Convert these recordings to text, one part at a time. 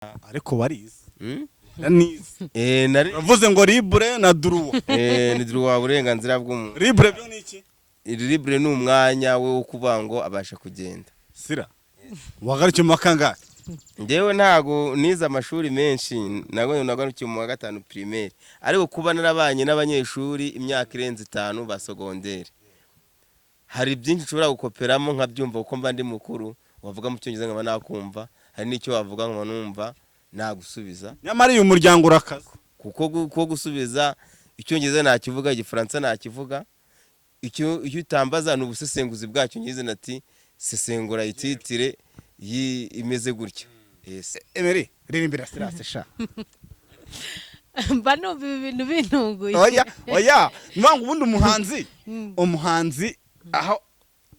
Ariko warize? Hmm? Nize. Nari Uravuze ngo libre na droit. Ni droit, uburenganzira bw'umuntu. Libre byo ni iki? Libre ni umwanya we wo kuvuga ngo abasha kugenda. Sira, wagarukiye mu makangahe? Njyewe ntago nize amashuri menshi, ntabwo nagarukiye mu wa gatanu primaire, ariko kuba narabanye n'abanyeshuri imyaka irenze 5 ba secondaire, hari byinshi nshobora gukoperamo nkabyumva, kuko mba ndi mukuru. Wavuga mu Cyongereza nkaba nakumva, hari n'icyo wavuga nkaba numva nagusubiza. Nyamara uyu muryango urakaze. Kuko ko gusubiza Icyongereza nakivuga, Igifaransa nakivuga. Icyo utambaza ni ubusesenguzi bwacyo, ngize nati sesengura ititre imeze gutya. Yes. Emery, ririmbira Sirase sha. Mba numva ibi bintu bintunguye. Oya, oya, niyo ngo ubundi umuhanzi aho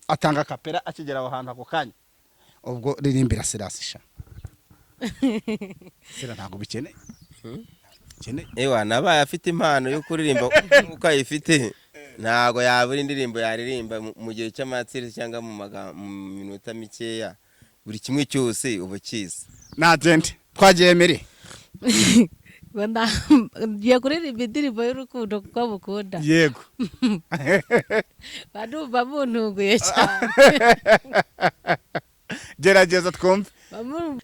atanga acapella akigera aho hantu ako kanya. Ubwo ririmbira Sirase sha. Sira, ntabwo bikeneye, bikeneye. Ewa, nabaye afite impano yo kuririmba nkuko ayifite, ntabwo yabura indirimbo yaririmba mu gihe cy'amatsiri cyangwa mu minota mikeya. Buri kimwe cyose uba ukizi. Nagende, twagiye, Emery. Ngo ngiye kuririmba indirimbo y'urukundo kuko mukunda. Yego. Mba numva muntunguye cyane. Gerageza twumve.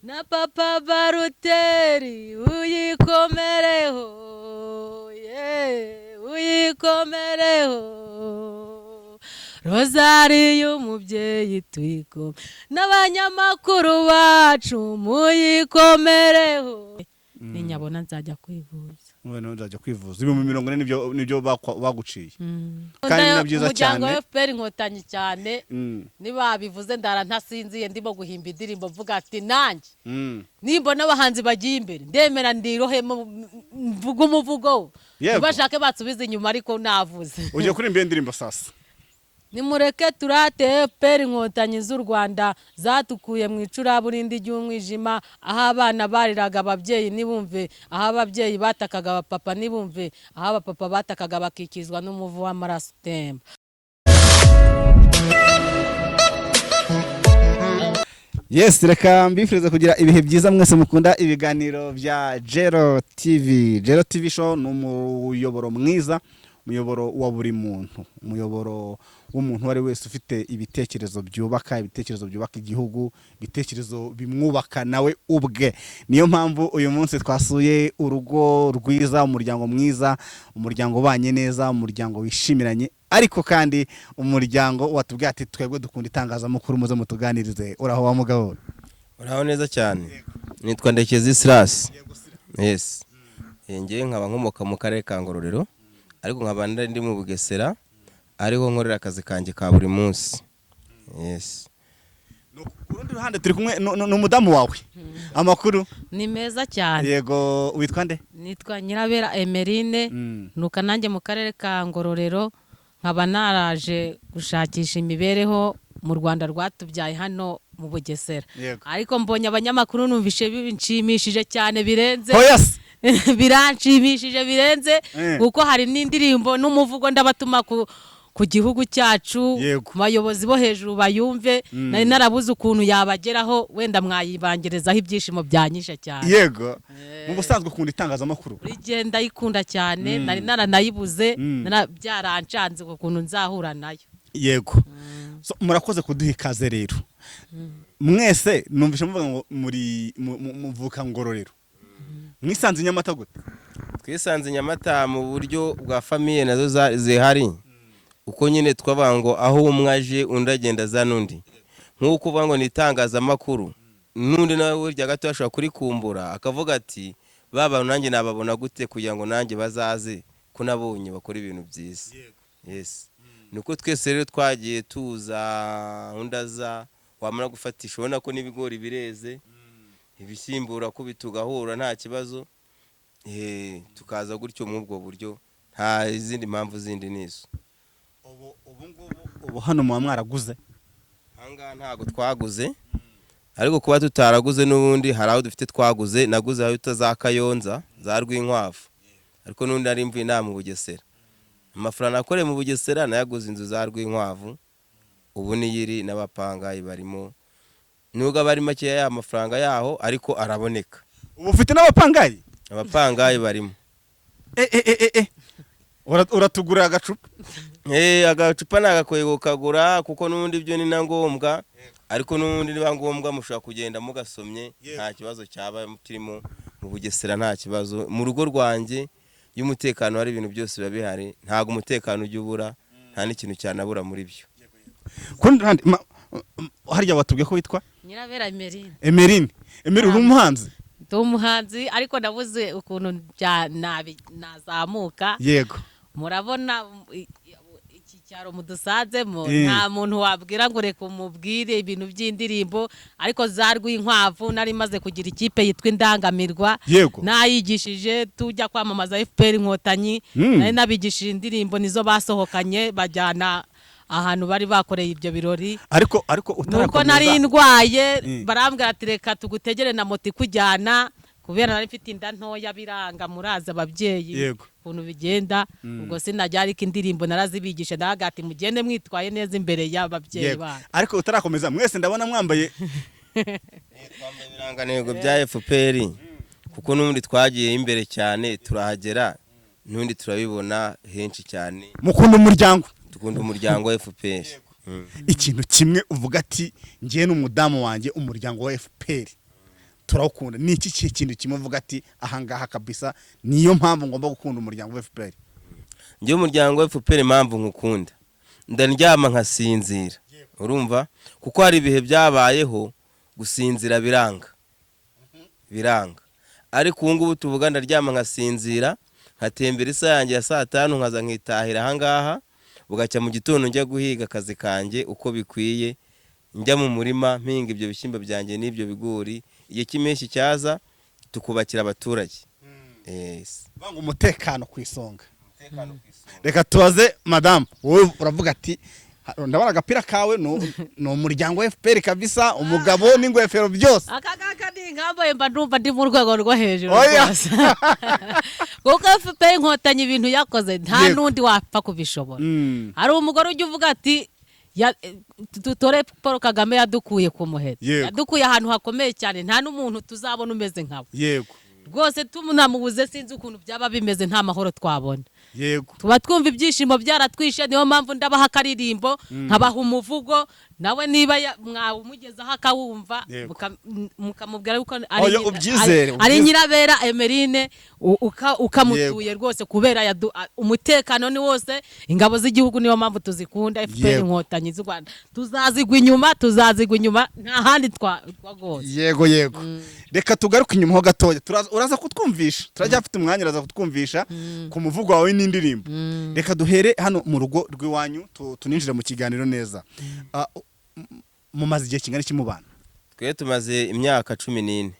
Na Papa Baruteri uyikomereho, ye uyikomereho, rozari y'umubyeyi tuyikome, n'abanyamakuru bacu muyikomereho. Ninyabona nzajya kwivuza. None nzajya kwivuza 40,000, nibyo baguciye. Kandi ni na byiza Umuryango cyane. wa FPR Inkotanyi cyane. Niba bivuze ndara ntasinziye, ndimo guhimba indirimbo mvuga ati nanjye nimbona abahanzi bagiye imbere, ndemera ndirohemo mvuga umuvugo. Ntibashake bansubize inyuma, ariko navuze. Ugiye kuririmba iyo ndirimbo sasa? Nimureke turate FPR Inkotanyi z'u Rwanda zatukuye mu icuraburindi ry'umwijima, aho abana bariraga ababyeyi ntibumve, aho ababyeyi batakaga abapapa ntibumve, aho abapapa batakaga bakikizwa n'umuvu w'amaraso utemba. Yes, reka mbifurize kugira ibihe byiza mwese mukunda ibiganiro bya Jero TV. Jero TV Show ni umuyoboro mwiza, umuyoboro wa buri muntu, umuyoboro w'umuntu uwo ari we wese ufite ibitekerezo byubaka, ibitekerezo byubaka igihugu, ibitekerezo bimwubaka nawe ubwe. Niyo mpamvu uyu munsi twasuye urugo rwiza, umuryango mwiza, umuryango ubanye neza, umuryango wishimiranye, ariko kandi umuryango watubwiye ati: "Twebwe dukunda itangazamakuru, muze mutuganirize." Uraho wa mugabo we? Uraho neza cyane, nitwa Ndekezi Sirasi. Yes. Njyewe nkaba nkomoka mu karere ka Ngororero, ariko nkaba ndi mu Bugesera, ariho nkorera akazi kanjye ka buri munsi. Yes. Ku rundi ruhande turi kumwe n'umudamu wawe. Amakuru? Ni meza cyane. Yego, witwa nde? Nitwa Nyirabera Emerine. Nuka nanjye mu karere ka Ngororero, nkaba naraje gushakisha imibereho mu Rwanda rwatubyaye hano mu Bugesera. Ariko mbonye abanyamakuru, numvishe binshimishije cyane birenze. Oya se. Biranshimishije birenze, kuko hari n'indirimbo n'umuvugo ndabatuma ku gihugu cyacu, ku bayobozi bo hejuru bayumve. Nari narabuze ukuntu yabageraho, wenda mwayibangerezaho, ibyishimo byanyishe cyane. Yego, mu busanzwe ukunda itangazamakuru? Buri gihe ndayikunda cyane, nari naranayibuze. Byarancanze ukuntu nzahura nayo. Yego. So, murakoze kuduha ikaze rero mwese. Numvise muvuga ngo muri muvuka Ngororero, mwisanze i Nyamata gute? Twisanze Nyamata mu buryo bwa famille nazo zihari, uko nyine twavuga ngo aho umwe aje undi agenda azana undi, nk'uko uvuga ngo ni itangazamakuru, n'undi nawe burya gato ashobora kurikumbura akavuga ati: "Ba bantu nanjye nababona gute kugira ngo nanjye bazaze ko nabonye bakora ibintu byiza?" Yes, niko twese rero twagiye tuza, undi aza, wamara gufatisha ubona ko n'ibigori bireze, ibishyimbo urakubita ugahura nta kibazo. Tukaza gutyo muri ubwo buryo, nta izindi mpamvu zindi nizo. Ubu ngubu ubu hano muba mwaraguze? Ahangaha ntabwo twaguze, ariko kuba tutaraguze n'ubundi hari aho dufite twaguze. Naguze aho bita za Kayonza, za Rwinkwavu, ariko n'ubundi nari mvuye inaha mu Bugesera. Amafaranga nakoreye mu Bugesera nayaguze inzu za Rwinkwavu, ubu niyo iri n'abapangayi barimo, nubwo aba ari makeya ya mafaranga yaho, ariko araboneka. Ubu ufite n'abapangayi? Abapangayi barimo. Eh, eh, eh, eh. Uratugurira agacupa? Agacupa nagakwiye kukagura, kuko n'ubundi ibyo ni na ngombwa, ariko n'ubundi niba ngombwa mushobora kugenda mugasomye, nta kibazo cyaba kirimo. Mu Bugesera nta kibazo, mu rugo rwanjye iyo umutekano hari ibintu byose biba bihari, ntabwo umutekano ujya ubura, nta n'ikintu cyanabura muri byo. Ku rundi ruhande, harya watubwiye ko witwa? Nyirabera Emerine. Emerine. Emerine, uri umuhanzi? Ndi umuhanzi, ariko nabuze ukuntu nazamuka. Murabona iki cyaro mudusanzemo, nta muntu wabwira ngo reka umubwire ibintu by'indirimbo, ariko za Rwinkwavu nari maze kugira ikipe yitwa Indangamirwa. Nayigishije tujya kwamamaza FPR Inkotanyi. Nari nabigishije indirimbo, nizo basohokanye bajyana ahantu bari bakoreye ibyo birori. Ariko Nuko utarakomeza. nari ndwaye, barambwira ati reka tugutegere na moto ikujyana, kubera nari mfite inda ntoya, biranga. Murazi ababyeyi ukuntu bigenda. Ubwo sinajya, ariko indirimbo narazibigisha, ndavuga ati mugende mwitwaye neza imbere y'ababyeyi banyu. Ariko utarakomeza, mwese ndabona mwambaye Twambaye ibirangantego bya FPR, kuko n'ubundi twagiye imbere cyane, turahagera, n'ubundi turabibona henshi cyane. Mukunda umuryango. Dukunda umuryango wa FPR. Ikintu kimwe uvuga ati ngiye n'umudamu wanjye umuryango wa FPR turawukunda, ni iki kihe kintu kimwe uvuga ati ahangaha kabisa niyo mpamvu ngomba gukunda umuryango wa FPR? Njyewe umuryango wa FPR impamvu nkukunda, ndaryama nkasinzira, urumva, kuko hari ibihe byabayeho gusinzira biranga biranga, ariko ubu ngubu tuvuga ndaryama nkasinzira, nkatembera isaha yanjye ya saa 5, nkaza nkitahira ahangaha, bugacya mu gitondo njya guhiga akazi kanjye uko bikwiye, njya mu murima mpinga ibyo bishyimbo byanjye n'ibyo bigori, igihe cy'impeshyi cyaza tukubakira abaturage. Yes. Banga umutekano ku isonga. Reka tubaze madamu, wowe uravuga ati ndabona agapira kawe ni umuryango wa FPR kabisa, umugabo n'ingofero byose. Aka ngaka ni nkambaye mba ndumva ndi mu rwego rwo hejuru Oya. rwose, kuko FPR Inkotanyi ibintu yakoze nta n'undi wapfa kubishobora. Hari umugore ujya uvuga ati dutore Paul Kagame, yadukuye ku muheto, yadukuye ahantu hakomeye cyane, nta n'umuntu tuzabona umeze nkawe. Rwose tunamubuze sinzi ukuntu byaba bimeze, nta mahoro twabona. Tuba twumva ibyishimo byaratwishe, niyo mpamvu ndabaha akaririmbo, nkabaha umuvugo, nawe niba mwawumugezaho akawumva, mukamubwira yuko ari Oya, ubyizere, ari Nyirabera Emerine ukamutuye rwose, kubera umutekano ni wose, ingabo z'igihugu niyo mpamvu tuzikunda, FPR Inkotanyi z'u Rwanda tuzazigwa inyuma, tuzazigwa inyuma, nta handi twagose. Yego, reka tugaruke inyuma ho gatoya. Uraza kutwumvisha, turacyafite umwanya, uraza kutwumvisha ku muvugo wawe n'indirimbo. Reka duhere hano mu rugo rw'iwanyu, tuninjire mu kiganiro neza. Mumaze igihe kingana iki mubana? Twe tumaze imyaka 14,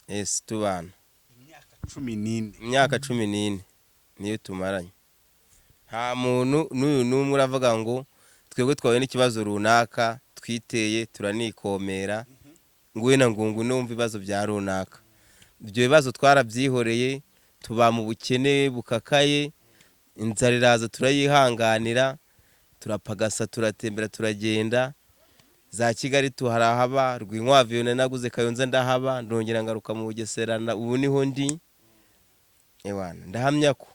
yes, tubana. Imyaka 14? Imyaka 14 niyo tumaranye, nta muntu n'uyu n'umwe uravuga ngo twebwe twahuye n'ikibazo runaka twiteye turanikomera, nguwe na ngungu numva ibibazo bya runaka. Ibyo bibazo twarabyihoreye, tuba mu bukene bukakaye, inzara iraza turayihanganira, turapagasa, turatembera, turagenda za Kigali, tuharahaba, Rwinkwavu iyo naguze Kayonza ndahaba, ndongera ngaruka mu Bugesera, ubu niho ndi. Ewana, ndahamya ko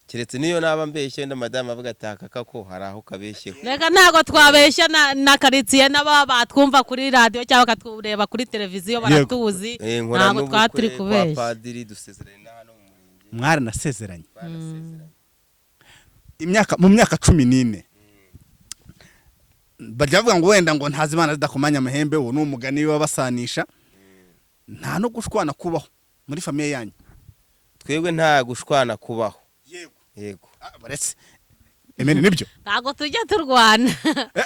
keretse niyo naba mbeshye, wenda madamu avuga ati aka ko hari aho kabeshyeho. Reka, ntabwo twabeshya na karitsiye n'ababa batwumva kuri radiyo cyangwa bakatureba kuri televiziyo baratuzi. Nkora Ntabwo twaba turi n'ubukwe kwa kubeshya. padiri, dusezeranye na hano mu murenge. Mwaranasezeranye? Twarasezeranye. Mu myaka 14, bajya bavuga ngo wenda ngo ntazi imana zidakomanya amahembe, uwo ni umugani basanisha, nta no gushwana kubaho muri famille yanyu? Twebwe nta gushwana kubaho. Yego. Baretse Emene, nibyo? Ntabwo tujya turwana.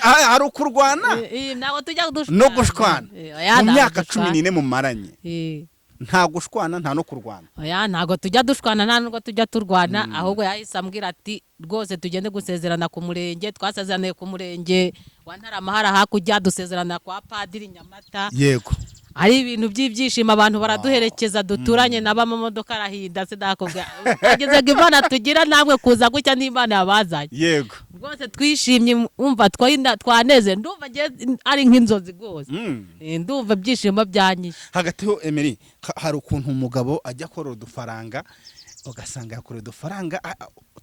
Hari ukurwana Ntabwo tujya dushwana. no gushwana. Oya, Mu ntabwo myaka dushwana. 14 mumaranye, nta gushwana, nta no kurwana? Oya, ntabwo tujya dushwana, nta nubwo tujya turwana. Ahubwo yahise ambwira ati rwose tugende gusezerana ku murenge. Twasezeraniye ku murenge wa Ntarama hakurya, dusezerana kwa padiri Nyamata. Ari ibintu by'ibyishimo, abantu baraduherekeza duturanye nabo, amamodoka arahinda, sinakubwira ageze. Imana tugira namwe kuza gutya n'Imana yabazanye. Rwose twishimye, umva twaneze, ndumva nge ari nk'inzozi rwose. Ndumva ibyishimo byanyishe. Hagati ho Emery, hari ukuntu umugabo ajya akorera udufaranga, ugasanga yakoreye udufaranga,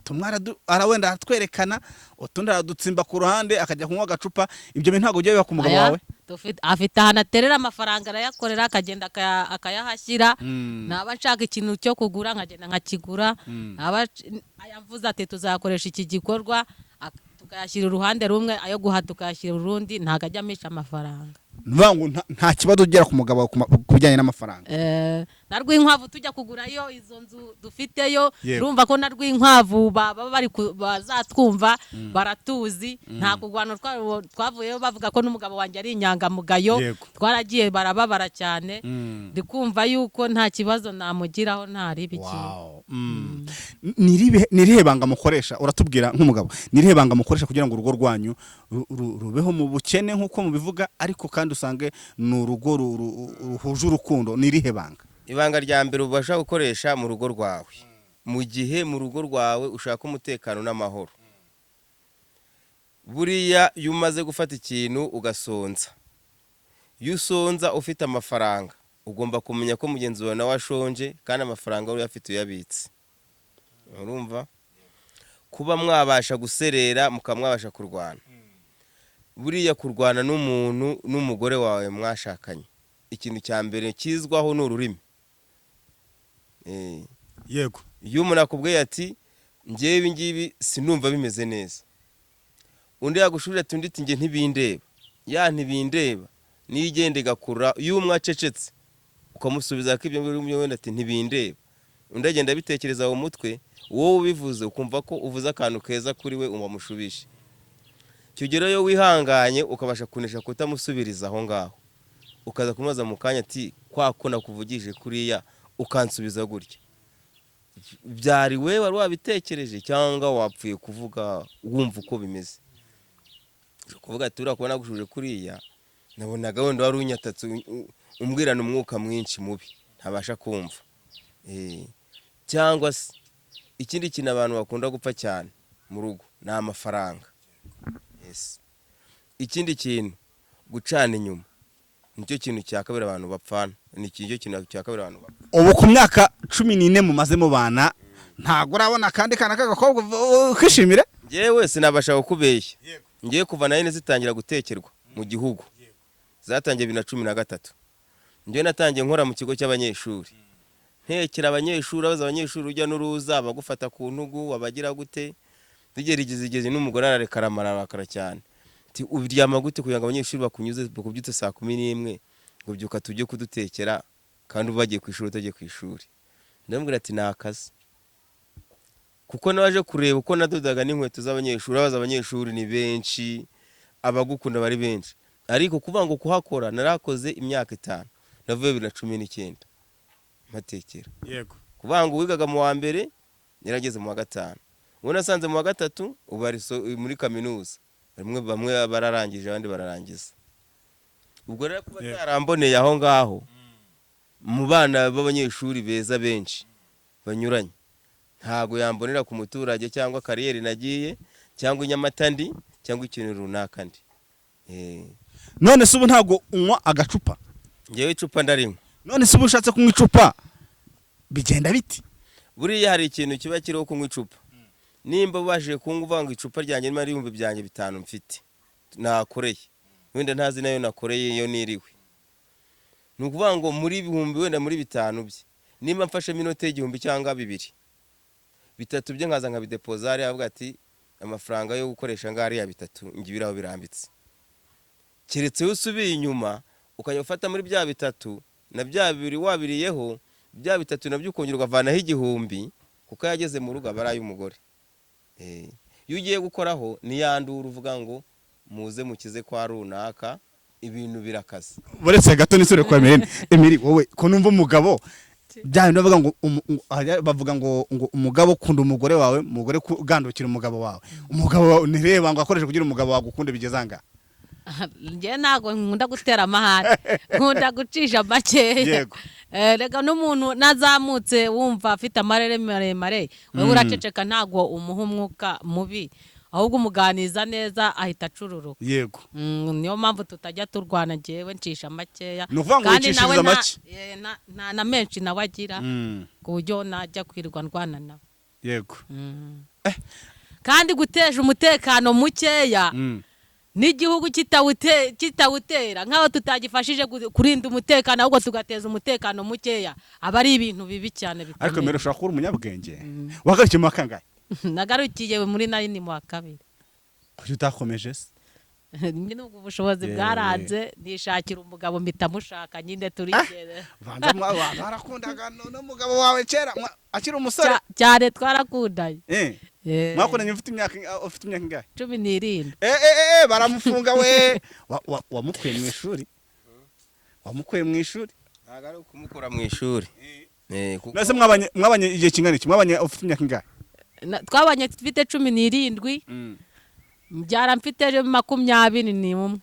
tumwe wenda aratwerekana, utundi aradutsimba ku ruhande, akajya kunywa agacupa. Ibyo bintu ntabwo bijya biba ku mugabo Aya, wawe? Afite ahantu aterera amafaranga, arayakorera akagenda akayahashyira. Naba nshaka ikintu cyo kugura nkagenda nkakigura. Naba ayavuze ati tuzakoresha iki gikorwa, tukayashyira uruhande rumwe, ayo guha tukayashyira urundi. Ntabwo ajya amisha amafaranga. Ni ukuvuga ngo nta kibazo ugera ku mugabo wawe ku bijyanye n'amafaranga? Na Rwinkwavu tujya kugurayo izo nzu dufiteyo. Urumva ko na Rwinkwavu baba bari bazatwumva, baratuzi, nta kurwana twavuyeyo bavuga ko n'umugabo wanjye ari inyangamugayo. Twaragiye barababara cyane. Ndi kumva yuko nta kibazo namugiraho, nta ribi ikintu. Wow. Ni irihe banga mukoresha? Uratubwira nk'umugabo, ni irihe banga mukoresha kugira ngo urugo rwanyu rubeho mu bukene nk'uko mubivuga, ariko kandi usange ni urugo ruhuje urukundo? Ni irihe banga? Ibanga rya mbere ubasha gukoresha mu rugo rwawe, mu gihe mu rugo rwawe ushaka umutekano n'amahoro, buriya iyo umaze gufata ikintu ugasonza, iyo usonza ufite amafaranga, ugomba kumenya ko mugenzi wawe nawe ashonje, kandi amafaranga wari uyafite uyabitse. Urumva kuba mwabasha guserera, mukaba mwabasha kurwana. Buriya kurwana n'umuntu, n'umugore wawe mwashakanye, ikintu cya mbere kizwaho ni ururimi. Iyo umuntu akubwiye ati ngewe ibi ngibi sinumva bimeze neza, undi yagushubije ati, undi ati njye ntibindeba, ya ntibindeba niyo igenda igakura. Iyo umwe acecetse ukamusubiza ko ibyo ngibyo, wenda ati ntibindeba, undi agenda abitekereza mu mutwe, wowe ubivuze ukumva ko uvuze akantu keza kuri we wamushubije. Icyo gihe rero iyo wihanganye ukabasha kunesha kutamusubiriza aho ngaho, ukaza kumubaza mu kanya ati kwa ko nakuvugije kuriya ukansubiza gutya, byari we wari wabitekereje cyangwa wapfuye kuvuga wumva uko bimeze? Kuvuga ati uriya kuba nagushuje kuriya, nabonaga wenda wari unyatatse, umbwirana umwuka mwinshi mubi ntabasha kumva. Cyangwa se ikindi kintu abantu bakunda gupfa cyane mu rugo ni amafaranga. Yes. Ikindi kintu, gucana inyuma nicyo kintu cya kabiri abantu bapfana, ni icyo kintu cya kabiri abantu bapfa. Ubu ku myaka 14 mumaze mubana, ntabwo urabona akandi kana k'agakobwa ukishimire? Njyewe sinabasha kukubeshya, ngiye kuva nayo zitangira gutekerwa mu gihugu, zatangiye 2013. Njyewe natangiye nkora mu kigo cy'abanyeshuri, ntekera abanyeshuri, abaza abanyeshuri urujya n'uruza, abagufata ku ntugu, abagira gute. Tugera igeze n'umugore arareka, ararakara cyane. Ati uryama gute kugira ngo abanyeshuri bakunyuze, bakubyutse saa 11 ngo byuka tujye kudutekera, kandi uba bagiye ku ishuri, utagiye ku ishuri? Ndamubwira ati ni akazi, kuko nabaje kureba uko nadodaga n'inkweto z'abanyeshuri, abaza abanyeshuri ni benshi, abagukunda bari benshi. Ariko kuvuga ngo kuhakora, narakoze imyaka 5, navuye 2019 mpatekera. Kuvuga ngo uwigaga mu wa mbere yarageze mu wa gatanu, uwo nasanze mu wa gatatu ubu ari muri kaminuza, bamwe bamwe bararangije, abandi bararangiza. Ubwo rero kuba ataramboneye aho ngaho mu bana b'abanyeshuri beza benshi banyuranye, ntabwo yambonera ku muturage cyangwa kariyeri nagiye, cyangwa i Nyamata ndi, cyangwa ikintu runaka ndi. None se ubu ntabwo unywa agacupa? Ngewe icupa ndarinywa. None se ubu ushatse kunywa icupa bigenda biti? Buriya hari ikintu kiba kiriho kunywa icupa. Nimba ubashije kunywa, uvuga ngo icupa ryanjye niba ari 5,000 mfite nakoreye, wenda ntazi nayo nakoreye iyo niriwe, ni ukuvuga ngo muri ibihumbi, wenda muri bitanu bye, nimba mfashemo inote y'igihumbi cyangwa bibiri bitatu bye, nkaza nkabidepoza hariya, avuga ati amafaranga yo gukoresha ngaho ariya bitatu ngiye aho birambitse. Keretse iyo usubiye inyuma ukajya ufata muri bya bitatu na bya bibiri wabiriyeho, bya bitatu nabyo ukongera ukavanaho igihumbi, kuko yageze mu rugo aba ari ay'umugore. Iyo ugiye gukoraho ni ya nduru uvuga ngo muze mukize kwa runaka, ibintu birakaze. Uretse gato nisore kwa Emery. Emery, wowe ko numva umugabo bya bindi bavuga ngo bavuga ngo umugabo ukunda umugore wawe, umugore ugandukira umugabo wawe, umugabo wawe ntireba ngo akoreshe kugira umugabo wawe ukunde, bigeze aha ngaha? Njye ntabwo nkunda gutera amahane, nkunda gucisha makeya. Rega n'umuntu nazamutse wumva afite amarere maremare, wowe uraceceka, ntabwo umuha umwuka mubi, ahubwo umuganiza neza ahita acururuka. Niyo mpamvu tutajya turwana, njyewe ncisha makeya. Ni ukuvuga ngo Kandi nawe wicishiriza make. Nta na menshi nawe agira ku buryo najya kwirirwa ndwana nawe. Kandi guteje umutekano mukeya n'igihugu kitawutera, nk'aho tutagifashije kurinda umutekano, ahubwo tugateza umutekano mukeya, aba ari ibintu bibi cyane Ariko bikomeye. mbere ushobora kuba uri umunyabwenge. Wagarukiye mu wa kangahe? Nagarukiye muri nine, mu wa kabiri. Kuki utakomeje se? Nyine ubwo ubushobozi bwaranze, nishakira umugabo, mpita mushaka nyine turigere. Banza warakundaga n'umugabo wawe kera akiri umusore? Cyane, twarakundanye. Mwakundanye ufite imyaka ingahe? 17. Baramufunga we. Wamukuye mu ishuri, wamukuye mu ishuri? Ntabwo ari ukumukura mu ishuri. Nase mwabanye igihe kingana iki? Mwabanye ufite imyaka ingahe? Twabanye mfite 17, mbyara mfite 21.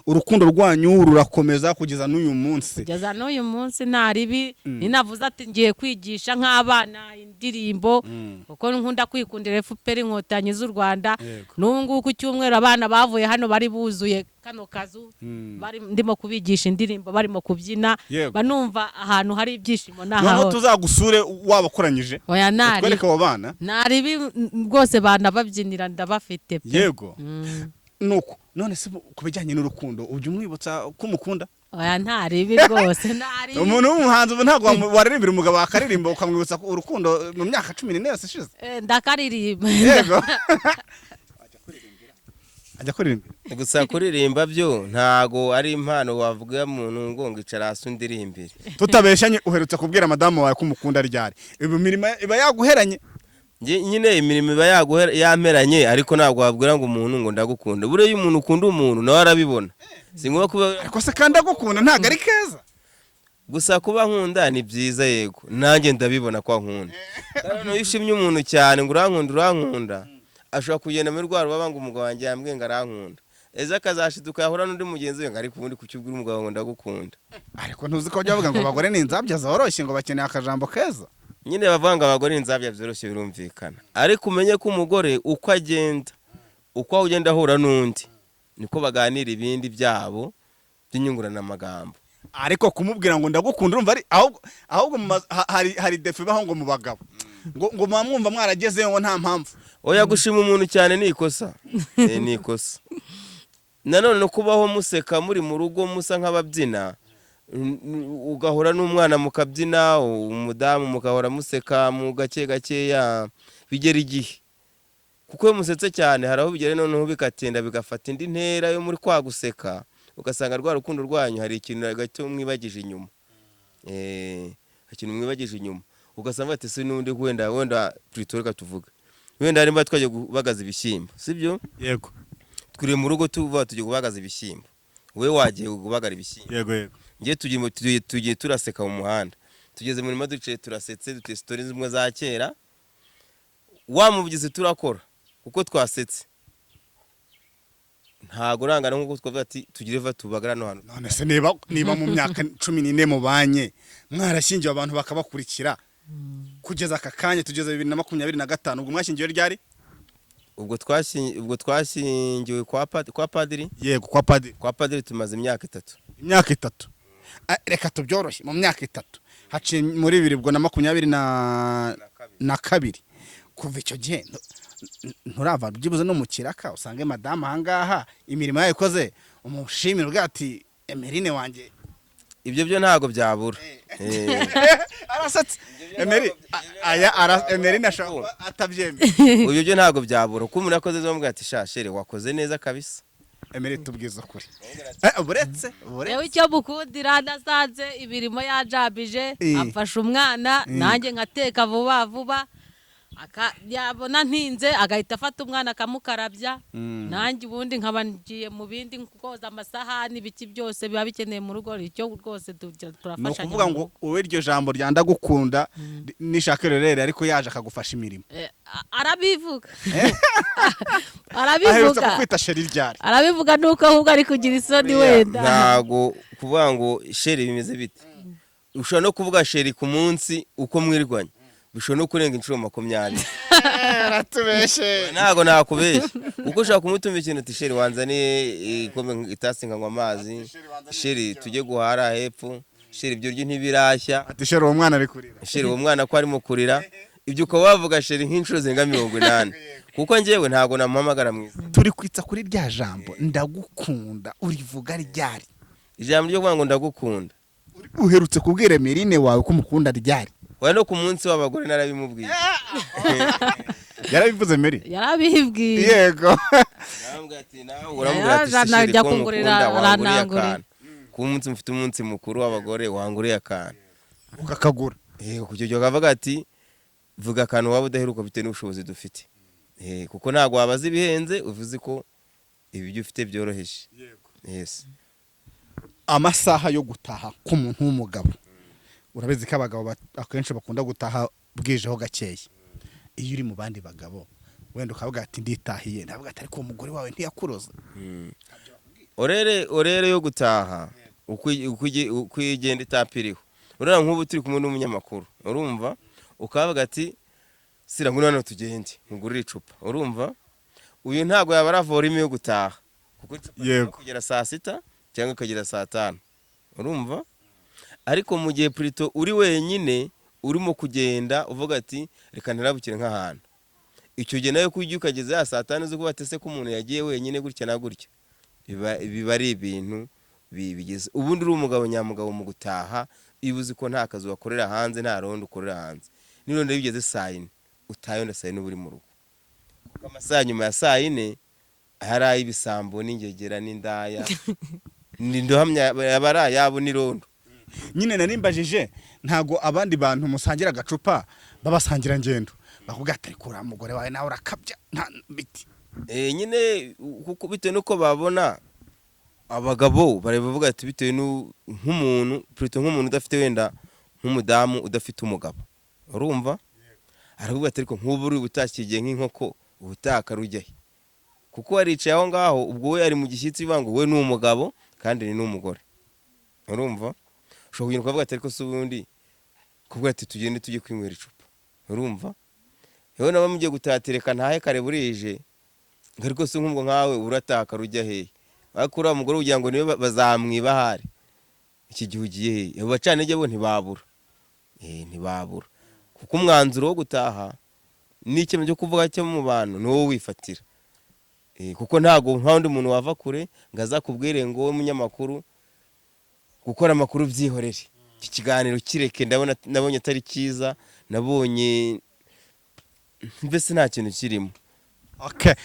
Urukundo rwanyu rurakomeza kugeza n'uyu munsi? Kugeza n'uyu munsi nta ribi. Ninavuze ati ngiye kwigisha nk'abana indirimbo, kuko nkunda kwikundira FPR Inkotanyi z'u Rwanda. N'ubu ngubu ku cyumweru abana bavuye hano bari buzuye kano kazu, bari ndimo kubigisha indirimbo, barimo kubyina. Banumva ahantu hari ibyishimo Noneho n'ahahora. tuzagusure wabakoranyije, Oya, ntari utwereke abo bana. Nta ribi rwose, banababyinira ndabafite pe. Nuko none se ku bijyanye n'urukundo, ujya umwibutsa ko umukunda? Oya, nta ribi rwose, nta ribi. Umuntu w'umuhanzi ubu ntabwo waririmbira umugabo akaririmba ukamwibutsa ko urukundo mu myaka 14 yose ishize? Ndakaririmba. Yego, ajya kuririmbira. Gusa kuririmba byo ntago ari impano wavuga muntu ngo icara hasi undirimbire. Tutabeshanye, uherutse kubwira madamu wawe ko umukunda ryari? Ibi mirimo iba yaguheranye. Nyine imirimo iba yamperanye, ariko ntabwo wabwira ngo umuntu ngo ndagukunda. Buriya iyo umuntu ukunda umuntu nawe arabibona, si ngombwa kuba. Ariko se kandi agukunda ntabwo ari keza? Gusa kuba nkunda ni byiza, yego, nanjye ndabibona ko ankunda. Noneho iyo ushimye umuntu cyane ngo urankunda, urankunda, ashobora kugenda muri rwa rubaba ngo umugabo wanjye yambwiye ngo arankunda, ejo akazashiduka yahura n'undi mugenzi we ngo ariko ubundi kuki ubwira umugabo ngo ndagukunda? Ariko ntuzi ko bajya bavuga ngo abagore ni inzabya zoroshye, ngo bakeneye akajambo keza? Nyine bavuga ngo abagore ni inzabya byoroshye, birumvikana, ariko umenye ko umugore uko agenda, uko ugenda ahura n'undi, niko baganira ibindi byabo by'inyunguranamagambo. Ariko kumubwira ngo ndagukunda, urumva ari ahubwo hari défaut ibaho ngo mu bagabo ngo muba mwumva mwaragezeyo, ngo nta mpamvu. Oya, gushima umuntu cyane ni ikosa. Ni ikosa nanone no kubaho museka muri mu rugo, musa nk'ababyina, ugahora n'umwana mukabyina, umudamu mugahora museka mu gake gakeya, bigera igihe, kuko iyo musetse cyane hari aho bigera noneho bigatinda bigafata indi ntera yo muri kwa guseka, ugasanga rwa rukundo rwanyu hari ikintu gato mwibagije inyuma. Hari ikintu mwibagije inyuma, ugasanga ati se n'undi wenda turitoreka tuvuga wenda harimo twagiye kubagaza ibishyimbo, sibyo? Yego. Twiriwe mu rugo tuvuga tugiye kubagaza ibishyimbo, wowe wagiye kubagara ibishyimbo, Yego. ngiye tugiye turaseka mu muhanda, tugeze mu murima duciye turasetse, duteye story zimwe za kera, wa mubyizi turakora kuko twasetse, ntago urangana nk'uko twavuga ati tugire vuba tubagara hano hantu. None se niba mu myaka 14 mubanye, mwarashyingiwe, abantu bakabakurikira kugeza aka kanya tugeze 2025, ubwo mwashyingiwe ryari? Ubwo twashyingiwe kwa padiri. Yego, kwa padiri. Kwa padiri tumaze imyaka 3. Imyaka 3. Reka tubyoroshye, mu myaka 3 haciye muri bibiri ubwo na makumyabiri na kabiri, kuva icyo gihe nturava byibuze no mu kiraka usange madamu ahangaha imirimo yayo ikoze, umushimire ubwo ati Emerine wanjye? Ibyo byo ntabwo byabura. Arasatse Emeri aya Emerine ashobora kuba atabyemeye. Ibyo byo ntabwo byabura kuko umuntu yakoze bamubwira ati sha chérie, wakoze neza kabisa. Emeri, tubwiza ukuri. Buretse buretse. Yewe, icyo mukundira nasanze imirimo yajabije, afasha umwana, nanjye nkateka vuba vuba. Yabona ntinze agahita afata umwana akamukarabya, nanjye ubundi nkaba ngiye mu bindi, koza amasahani, ibiki byose biba bikeneye mu rugo. Icyo rwose Ni turafashanya ukuvuga mu ngo rugo. Wowe iryo jambo rya ndagukunda nishaka rerere, ariko yaje akagufasha imirimo. Arabivuga. Aherutse Arabivuga. kukwita chéri ryari? Arabivuga, nuko ahubwo ari kugira isoni wenda. Ntago kuvuga ngo chéri bimeze bite. Ushobora no kuvuga chéri ku munsi uko mwirwanya bishobora no kurenga inshuro 20. Aratubeshe. Ntago nakubeshya, kuko ushobora kumutuma ikintu uti: "Chéri, wanzaniye igikombe, itasi nkanywa amazi. Chéri, tujye guhara hepfo. Chéri, ibyo ryo ntibirashya." Ati: "Chéri, uwo mwana ari kurira." "Chéri, uwo mwana ko arimo kurira." Ibyo ukaba wavuga chéri nk'inshuro zirenga 80, kuko njyewe ntago namuhamagara mu izina. Turi kwitsa kuri rya jambo "ndagukunda", urivuga ryari? Ijambo ryo kuvuga ngo "ndagukunda"? Uherutse kubwira Emeline wawe ko umukunda ryari? Wari no ku munsi w'abagore narabimubwiye. Yarabivuze, Meri? Yarabibwiye. Yego. Arambwira ati nawe uramubwira ati: Yaraje "Chéri, anajya ko kungurira, ngukunda, wanguriye aranangurira. akantu ku munsi mufite umunsi mukuru w'abagore, wanguriye akantu." Ukakagura. Kugeza igihe akavuga ati: "Vuga akantu waba udaheruka bitewe n'ubushobozi dufite." Kuko ntabwo wabaza ibihenze uvuze ko ibyo ufite byoroheje, yes. Amasaha yo gutaha k'umuntu w'umugabo, urabizi ko abagabo akenshi bakunda gutaha bwijeho gakeya. Iyo uri mu bandi bagabo wenda ukavuga ati: "Nditahiye", ndavuga ati: "Ariko uwo mugore wawe ntiyakuroza?" Horaire yo gutaha uko igenda itapa iriho. Urabona nk'ubu turi kumwe n'umunyamakuru, urumva, ukavuga ati: "Sira, ngwino hano tugende nkugurire icupa." Urumva, uyu ntabwo yaba ari volume yo gutaha, kuko icupa rishobora kugera saa 6 cyangwa ikagera saa 5, urumva. Ariko mu gihe plutôt uri wenyine, urimo kugenda uvuga ati: "Reka ntirabukire nk'ahantu", icyo gihe nawe kujya ukageza ya saa 5 zo kuba ese ko umuntu yagiye wenyine gutya na gutya, biba ari ibintu bigeze. Ubundi uri umugabo nyamugabo mu gutaha, iyo uzi ko nta kazi wakorera hanze, nta rondo ukorera hanze, n'irondo bigeze saa 4 utahe, wenda saa 4 uba uri mu rugo, kuko amasaha nyuma ya saa 4 hari ay'ibisambo n'ingegera n'indaya, ni ndohamya yaba ari ayabo n'irondo. Nyine narimbajije, ntago abandi bantu musangira agacupa babasangira ngendo bakubwira ati: "Ariko uriya mugore wawe nawe urakabya nta biti"? Nyine kuko bitewe n'uko babona abagabo bareba bavuga ati bitewe nk'umuntu plutôt nk'umuntu udafite wenda nk'umudamu udafite umugabo, urumva, aravuga ati: "Ariko nk'ubu uri butashye igihe nk'inkoko, ubutaka rujya he?" Kuko waricaye aho ngaho, ubwo we ari mu gishyitsi bivuga ngo we ni umugabo kandi ni n'umugore. Urumva, ushobora kugenda ukavuga ati: "Ariko se ubundi", kuvuga ati: "Tugende tujye kwinywera icupa." Urumva, yewe naba mugiye gutaha, ntahe kare burije, ngo ariko se nk'ubwo nkawe urataka rujya hehe? Ariko uriya mugore kugira ngo niwe bazamwiba ahari iki gihe ugiye hehe? Abo bacantege bo ntibabura, ntibabura, kuko umwanzuro wo gutaha n'icyemezo cyo kuvuga cyo mu bantu ni wowe wifatira. Kuko ntabwo nta wundi muntu wava kure ngo azakubwire ngo: "Wowe munyamakuru, gukora amakuru byihorere, iki kiganiro kireke, ndabona nabonye atari cyiza, nabonye mbese nta kintu kirimo." Okay,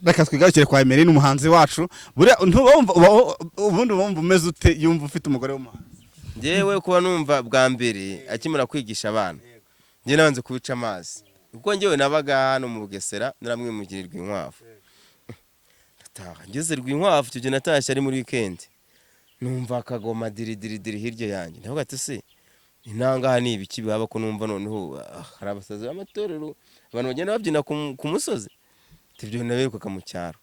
reka twigarukire kwa Emeline, umuhanzi wacu. Buriya ntubumva ubundi wumva umeze ute yumva ufite umugore w'umuhanzi? Njyewe kuba numva bwa mbere akimara kwigisha abana, njye nabanze kubica amazi, kuko njyewe nabaga hano mu Bugesera, naramwimukirirwa inkwavu, ndataha. Ngeze Rwinkwavu, icyo gihe natashye ari muri weekend, numva akagoma diri diri diri hirya yanjye. Ndavuga ati: "Se intangaha ni ibiki bihaba ko numva noneho hari abasazi b'amatorero, abantu bagenda babyina ku musozi?" Ibyo nabirukaga mu cyaro.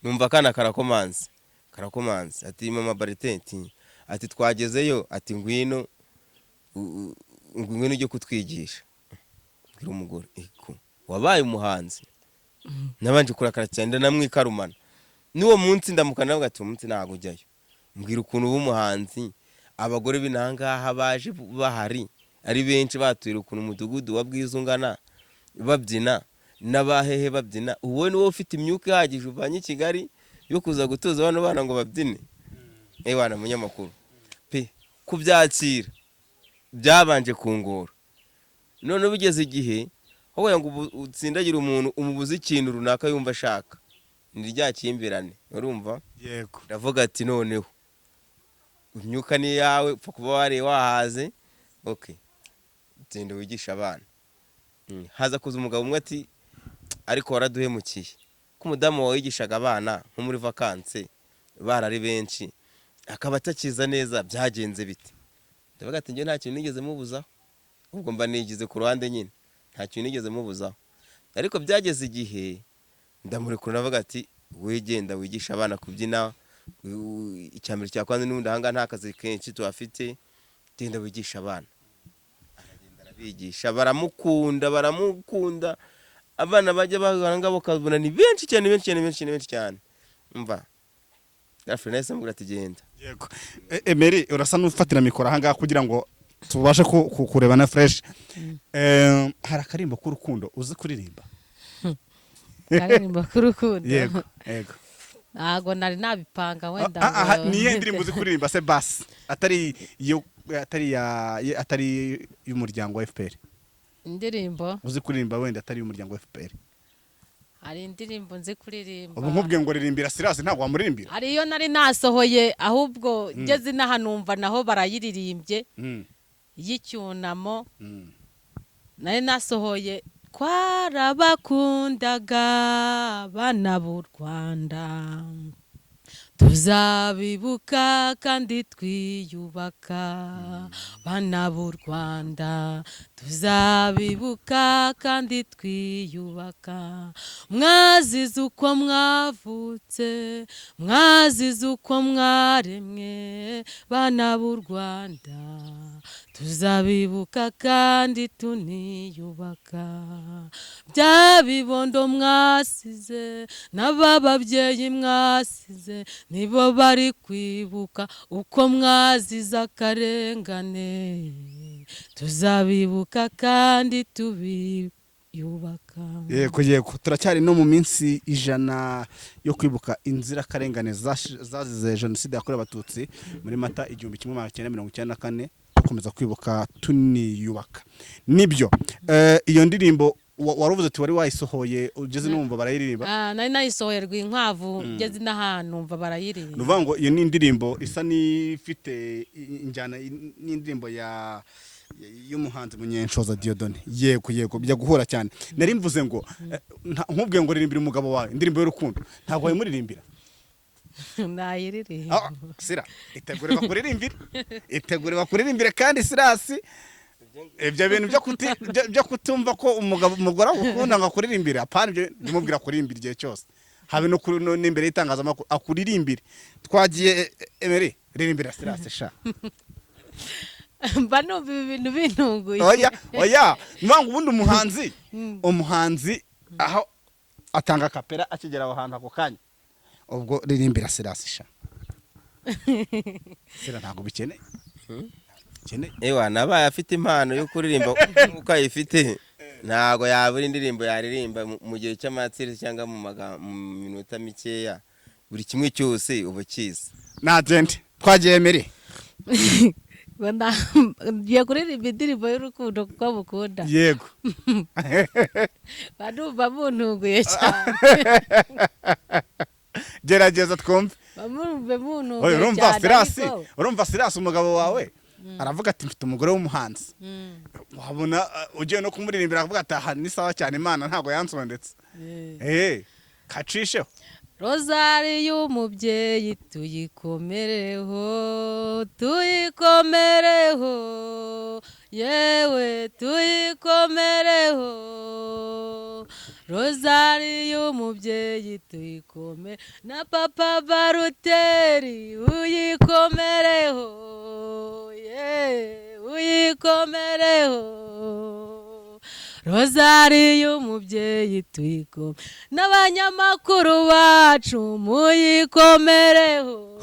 Numva akana karakomanze karakomanze, ati: "Mama Baritenti", ati: "Twagezeyo", ati: "Ngwino ngwino ujye kutwigisha." Mbwira umugore: "Eko wabaye umuhanzi?" Nabanje kurakara cyane, ndanamwikarumana n'uwo munsi. Ndamukana, ndavuga ati: "Uwo munsi ntabwo ujyayo. Mbwira ukuntu uba umuhanzi, abagore b'inangaha baje bahari ari benshi, batwira ukuntu umudugudu wa Bwiza ungana babyina, n'abahehe babyina. Wowe niwowe ufite imyuka ihagije uvanye i Kigali yo kuza gutoza bano bana ngo babyine?" Ewana munyamakuru pe, kubyakira byabanje kungora. None bigeze igihe aho kugira ngo utsindagire umuntu, umubuze ikintu runaka yumva ashaka, ni rya kimbirane, urumva. Ndavuga ati: "Noneho imyuka ni iyawe, upfa kuba wariye wahaze, okay, genda wigisha abana." Haza kuza umugabo umwe ati: "Ariko waraduhemukiye, ko umudamu wawe yigishaga abana nko muri vacances barari benshi, akaba atakiza neza, byagenze bite?" Ndavuga ati: "Njye nta kintu nigeze mubuzaho." Ubwo mba nigize ku ruhande nyine. Nta kintu nigeze mubuzaho, ariko byageze igihe ndamurekura, navuga ati: "Wegenda wigisha abana kubyina. Icya mbere cya kwanza, n'ubundi ahangaha nta kazi kenshi tuhafite, genda wigisha abana." Aragenda arabigisha, baramukunda, baramukunda. Abana bajya bahanga bakabona ni benshi cyane, benshi cyane, benshi cyane, benshi cyane. Umva, Girlfriend nahise amubwira ati: "Genda." Yego. Emery, urasa n'ufatira mikoro ahangaha kugira ngo tubashe kureba na fresh. Hari akarimbo k'urukundo uzi kuririmba? Karirimbo k'urukundo? Yego, yego. Ntabwo nari nabipanga wenda. Ni iyihe ndirimbo uzi kuririmba se basi, atari iyo, atari ya, atari y'umuryango wa FPR? Indirimbo uzi kuririmba wenda atari y'umuryango wa FPR? Hari indirimbo nzi kuririmba. Ubu nkubwiye ngo ririmbira Sirasi, ntabwo wamuririmbira? Hari iyo nari nasohoye, ahubwo ngeze inaha numva naho barayiririmbye, y'icyunamo. Nari nasohoye: "Twarabakundaga bana b'u Rwanda, tuzabibuka kandi twiyubaka. Bana b'u Rwanda, tuzabibuka kandi twiyubaka. Mwazize uko mwavutse, mwazize uko mwaremwe. Bana b'u Rwanda, tuzabibuka kandi tuniyubaka. Bya bibondo mwasize n'abababyeyi mwasize, nibo bari kwibuka uko mwazize akarengane. Tuzabibuka kandi tubiyubaka." Yego, turacyari no mu minsi 100 yo kwibuka inzirakarengane zazize Jenoside yakorewe Abatutsi muri Mata 1994, dukomeza kwibuka tuniyubaka. Nibyo. Iyo ndirimbo wari uvuze ati wari wayisohoye, ugeze numva barayiririmba? Ah, nari nayisohoye Rwinkwavu, ngeze n'ahantu numva barayiririmba. Ni ukuvuga ngo iyo ni indirimbo isa n'ifite injyana n'indirimbo ya y'umuhanzi Munyenshoza Dieudonné. Yego, bijya guhura cyane. Nari mvuze ngo nkubwiye ngo ririmbira umugabo wawe indirimbo y'urukundo, ntabwo wayimuririmbira? Nayiririmba. Ah, Sira, itegure bakuririmbire, itegure bakuririmbire. Kandi Sirasi, ibyo bintu byo kutumva ko umugabo, umugore agukunda ngo akuririmbire, apana ibyo. Ndimubwira kuririmbira igihe cyose, habe no kuri no n'imbere y'itangazamakuru akuririmbire. Twagiye. Emery, ririmbira Sirasi sha. Mba numva ibi bintu bintunguye. Oya, oya, niyo ngo ubundi umuhanzi aho atanga kapera akigera aho hantu ako kanya. Ubwo ririmbira Sirasi sha. Sira, ntabwo bikeneye, bikeneye. Ewa, nabaye afite impano yo kuririmba nk'uko ayifite, ntabwo yabura indirimbo yaririmba mu gihe cy'amatsiri cyangwa mu minota mikeya. Buri kimwe cyose uba ukizi. Nagende, twagiye, Emery. Ngo ngiye kuririmba indirimbo y'urukundo kuko mukunda. Yego. Mba numva muntunguye cyane. Gerageza twumve. Mba numva Oya, muntunguye urumva cyane. Sirasi, Ariko urumva Sirasi, umugabo wawe aravuga ati: "Mfite umugore w'umuhanzi." Wabona ugiye no kumuririmbira akavuga ati: "Aha ni sawa cyane, Imana ntabwo yansondetse." Kacisheho. Rozari y'umubyeyi tuyikomereho, tuyikomereho, yewe tuyikomereho. Rozari y'umubyeyi tuyikome, na Papa Baruteri uyikomereho, ye uyikomereho. Rozari y'umubyeyi tuyikome, n'abanyamakuru bacu muyikomereho,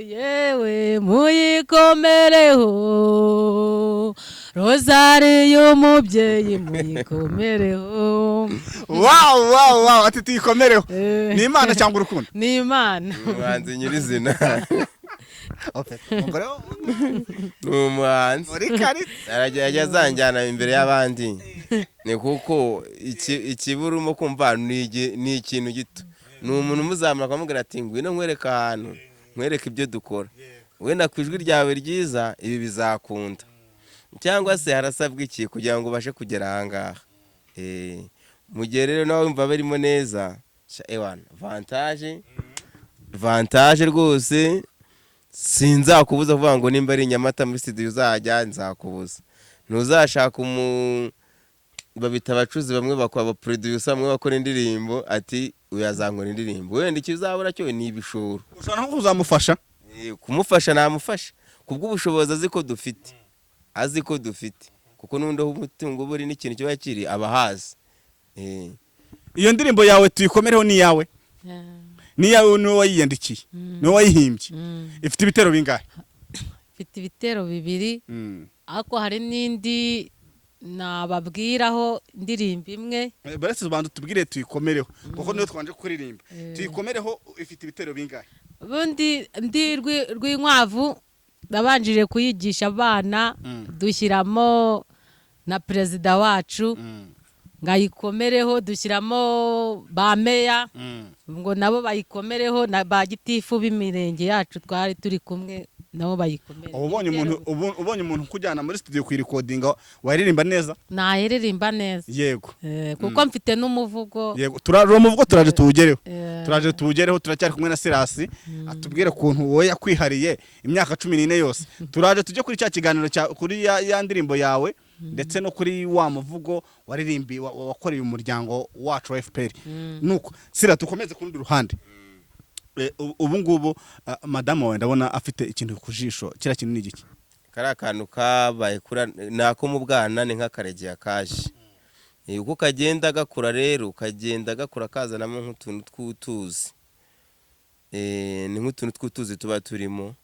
yewe muyikomereho. Rozari y'umubyeyi muyikomereho. Wow, ati tuyikomereho. Ni Imana cyangwa urukundo? Ni Imana. Umuhanzi nyirizina. Umugore Ni umuhanzi. muri kari. Arajya azanjyana imbere y'abandi, ni kuko ikibura urimo kumva ni ikintu gito. Ni umuntu umuzamura akamubwira ati: "Ngwino nkwereke ahantu, nkwereke ibyo dukora. Wenda ku ijwi ryawe ryiza ibi bizakunda, cyangwa se harasabwa iki kugira ngo ubashe kugera ahangaha?" Mu gihe rero nawe wumva birimo neza sha, ewana, vantage, vantage rwose. Sinzakubuza kuvuga ngo nimba ari i Nyamata muri studio uzajya, nzakubuza ntuzashaka umu Babita abacuzi, bamwe bakora abaproducer, bamwe bakora indirimbo. Ati uyazankora indirimbo, wenda ikizabura cyo ni ibishoro. Ushobora no kuzamufasha. Kumufasha namufasha kubw'ubushobozi azi ko dufite, azi ko dufite, kuko n'undi aho umutungo uba uri n'ikintu kiba kiri aba ahazi. Iyo ndirimbo yawe tuyikomereho, ni iyawe? Ni iyawe, niwe wayiyandikiye, niwe wayihimbye? Ifite ibitero bingahe? Mfite ibitero bibiri, ariko hari n'indi nababwiraho, indirimbo imwe. Baretse ubanza tubwire tuyikomereho, kuko niyo twanje kuririmba. Tuyikomereho ifite ibitero bingahe? Ubundi ndi Rwinkwavu nabanjije kuyigisha abana, dushyiramo na perezida wacu ngayikomereho, dushyiramo ba meya ngo nabo bayikomereho, na ba gitifu b'imirenge yacu twari turi kumwe nabo bayikomere. Uba ubonye umuntu, ubonye umuntu ukujyana muri studio kuyirecordinga, waririmba neza? Nayiririmba neza. Kuko mfite n'umuvugo. Yego, uwo muvugo turaje tuwugereho. Turaje tuwugereho. Turacyari kumwe na Sirasi, atubwire ukuntu wowe yakwihariye imyaka 14 yose. Turaje tujye kuri cya kiganiro cya kuri ya ndirimbo yawe, ndetse no kuri wa muvugo waririmbi wakoreye umuryango wacu wa FPR. Nuko Sira, tukomeze ku rundi ruhande. Ubu ngubu madamu wawe ndabona afite ikintu ku jisho. Kiriya kintu ni igiki? Kariya kantu kabaye kura ni ako mu bwana, ni nk'akaregeya kaje. Uko kagenda gakura rero, kagenda gakura kazanamo nk'utuntu tw'utuzi. Ni nk'utuntu tw'utuzi tuba turimo.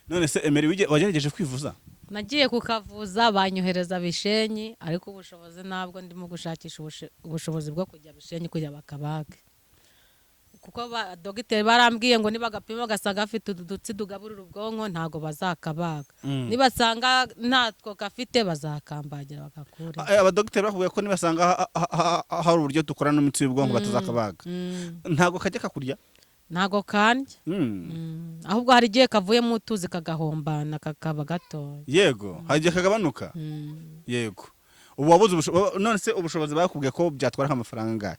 None se Emery, wagerageje kwivuza? Nagiye kukavuza, banyohereza Bishenyi, ariko ubushobozi ntabwo, ndimo gushakisha ubushobozi bwo kujya Bishenyi kujya bakabage, kuko dogiteri barambwiye ngo nibagapima bagasanga gafite utu dutsi tugaburira ubwonko, ntabwo bazakabaga. Nibasanga ntatwo gafite, bazakambagira bagakure. Abadogiteri bakubwiye ko nibasanga hari uburyo dukora n'imitsi y'ubwonko batazakabaga? Ntabwo kajya kakurya? Ntabwo kandya. Ahubwo hari igihe kavuyemo utuzi kagahombana, kakaba gatoya. Yego, hari igihe kagabanuka. Yego, ubu wabuze none se ubushobozi bakubwiye ko byatwara nk'amafaranga angahe?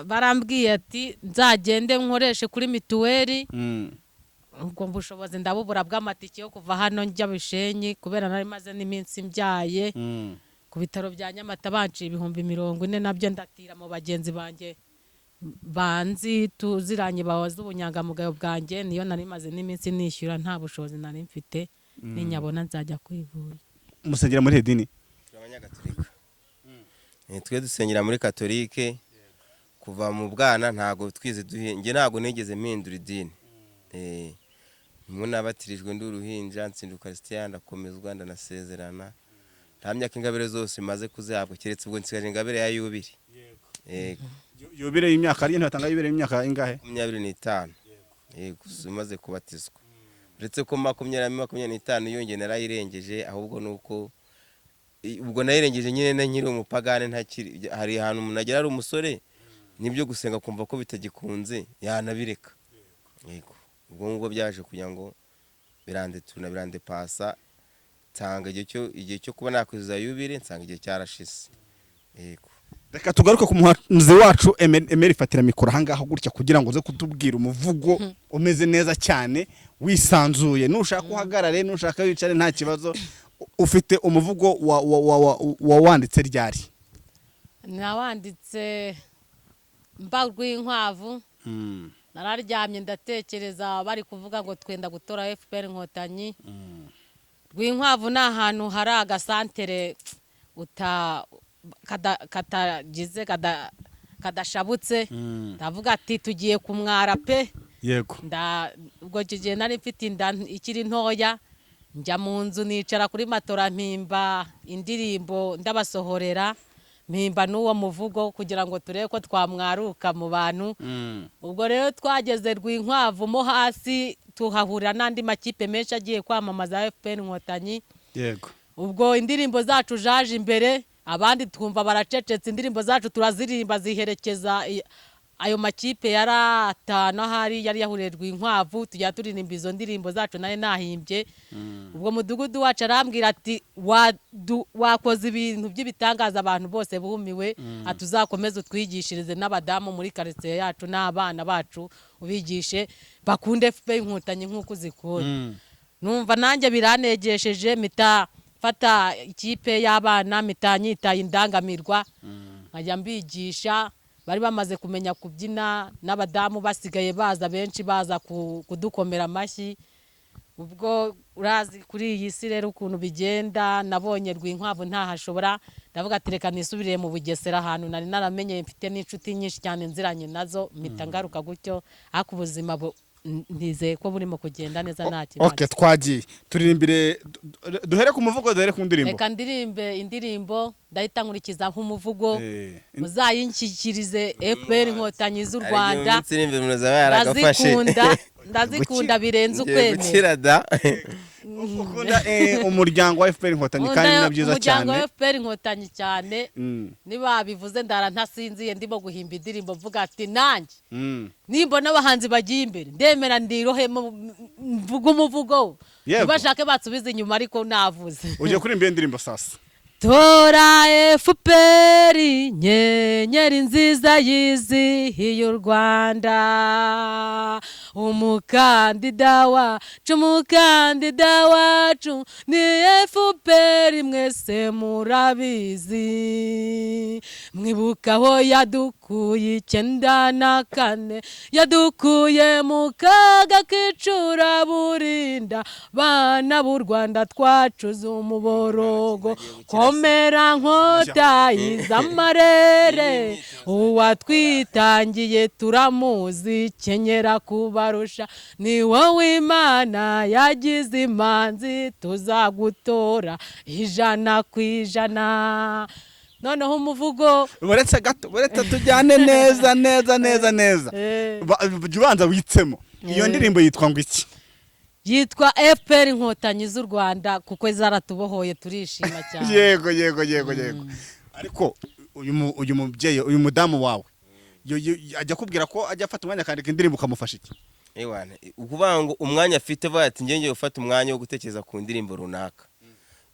Barambwiye ati nzagende nkoreshe kuri mituweli. Ubwo bushobozi ndabubura bw'amatike yo kuva hano njya Bishenyi, kubera nari maze n'iminsi mbyaye. Ku bitaro bya Nyamata banciye 40,000, nabyo ndatira mu bagenzi banjye banzi tuziranye, babaza ubunyangamugayo bwanjye. Niyo nari maze n'iminsi nishyura, nta bushobozi nari mfite. Ninyabona nzajya kwivuza. Musengera muri idini? Turi abanyagatolika. Twe dusengera muri katolike kuva mu bwana, ntabwo twize duhe, njye ntabwo nigeze mpindura idini. Nimwe nabatirijwe ndi uruhinja, ntsinda ukarisitiya, ndakomezwa, ndanasezerana. Nta myaka, ingabire zose maze kuzihabwa, keretse ubwo nsigaje ingabire ya yubile. Yego. Yubile y'imyaka ariyo ntibatanga yubile y'imyaka ingahe? 25. Yego, umaze kubatizwa, uretse ko 25 yongeye narayirengeje, ahubwo ni uko ubwo nayirengeje nyine na nkiri umupagane, ntakiri. Hari ahantu umuntu agera ari umusore n'ibyo gusenga kumva ko bitagikunze, yanabireka. Yego, ubwo ngubwo byaje kugira ngo birandetuna, birandepasa, nsanga igihe cyo kuba nakwizuza yubile, nsanga igihe cyarashize. Yego. Reka tugaruke ku muhanzi wacu Emery. Fatira mikoro ahangaha gutya kugira ngo uze kutubwira umuvugo umeze neza cyane, wisanzuye. Nushaka uhagarare, nushaka wicare, nta kibazo. Ufite umuvugo wa wanditse ryari? Nawanditse mba Rwinkwavu. Nararyamye ndatekereza, bari kuvuga ngo twenda gutora FPR Inkotanyi. Rwinkwavu ni ahantu hari agasantere uta katagize kadashabutse. Ndavuga ati tugiye kumwara pe. Ubwo icyo gihe nari mfite inda ikiri ntoya, njya mu nzu nicara kuri matora, mpimba indirimbo, ndabasohorera, mpimba n'uwo muvugo kugira ngo turebe ko twamwaruka mu bantu. Ubwo rero twageze Rwinkwavu mo hasi, tuhahurira n'andi makipe menshi agiye kwamamaza FPR Inkotanyi. Ubwo indirimbo zacu jaje imbere, abandi twumva baracecetse. Indirimbo zacu turaziririmba, ziherekeza ayo makipe yari atanu ahari yari yahuriye Rwinkwavu. Tujya turirimba izo ndirimbo zacu nayo nahimbye. Ubwo mudugudu wacu arambwira ati wakoze ibintu by'ibitangaza, abantu bose bumiwe, ati uzakomeze utwigishirize n'abadamu muri karitsiye yacu n'abana bacu, ubigishe bakunde FPR Inkotanyi nk'uko uzikunda. Numva nanjye biranegesheje, mpita mfata ikipe y'abana mpita nyita Indangamirwa, nkajya mbigisha. Bari bamaze kumenya kubyina, n'abadamu basigaye baza benshi, baza kudukomera amashyi. Ubwo urazi kuri iyi si rero ukuntu bigenda. Nabonye Rwinkwavu ntahashobora, ndavuga ati reka nisubirire mu Bugesera, ahantu nari naramenyeye, mfite n'inshuti nyinshi cyane nziranye nazo. Mpita ngaruka gutyo, ariko ubuzima nizeye ko burimo kugenda neza, nta kibazo. Okay, twagiye. Turirimbire, duhere ku muvugo, duhere ku ndirimbo. Reka ndirimbe indirimbo, ndahita nkurikiza nk'umuvugo. Muzayinshyikirize FPR Inkotanyi z'u Rwanda. Iminsi iri imbere umuntu aba yaragafashe. Ndazikunda, ndazikunda birenze Ngiye ukwemera. gukira da. Ukunda umuryango wa FPR Inkotanyi, kandi ni na byiza Umuryango cyane. wa FPR Inkotanyi cyane. Niba bivuze ndara ntasinziye, ndimo guhimba indirimbo, mvuga ati nanjye nimbona abahanzi bagiye imbere, ndemera ndirohemo mvuga umuvugo. Ntibashake bansubize inyuma, ariko navuze. Ugiye kuririmba iyo ndirimbo sasa. Tora FPR, nyenyeri nziza yizihiye u Rwanda, umukandida wacu, umukandida wacu ni FPR, mwese murabizi. Mwibuka aho yadukuye 94, yadukuye mu kaga k'icuraburinda. Bana b'u Rwanda, twacuze umuborogo. Komera nkota z'amarere, uwatwitangiye turamuzi, kenyera kubarusha, ni wowe Imana yagize imanzi, tuzagutora 100%. Noneho umuvugo. Uretse gato, uretse tujyane neza neza neza neza. Jya ubanza witsemo iyo ndirimbo yitwa ngo iki? Yitwa FPR Inkotanyi z'u Rwanda, kuko zaratubohoye, turishima cyane. Yego, ariko uyu mubyeyi, uyu mudamu wawe, ajya akubwira ko ajya afata umwanya akandika indirimbo, ukamufasha iki? Ewana, ukuvuga ngo umwanya afite, avuga ati ngiye gufata umwanya wo gutekereza ku ndirimbo runaka.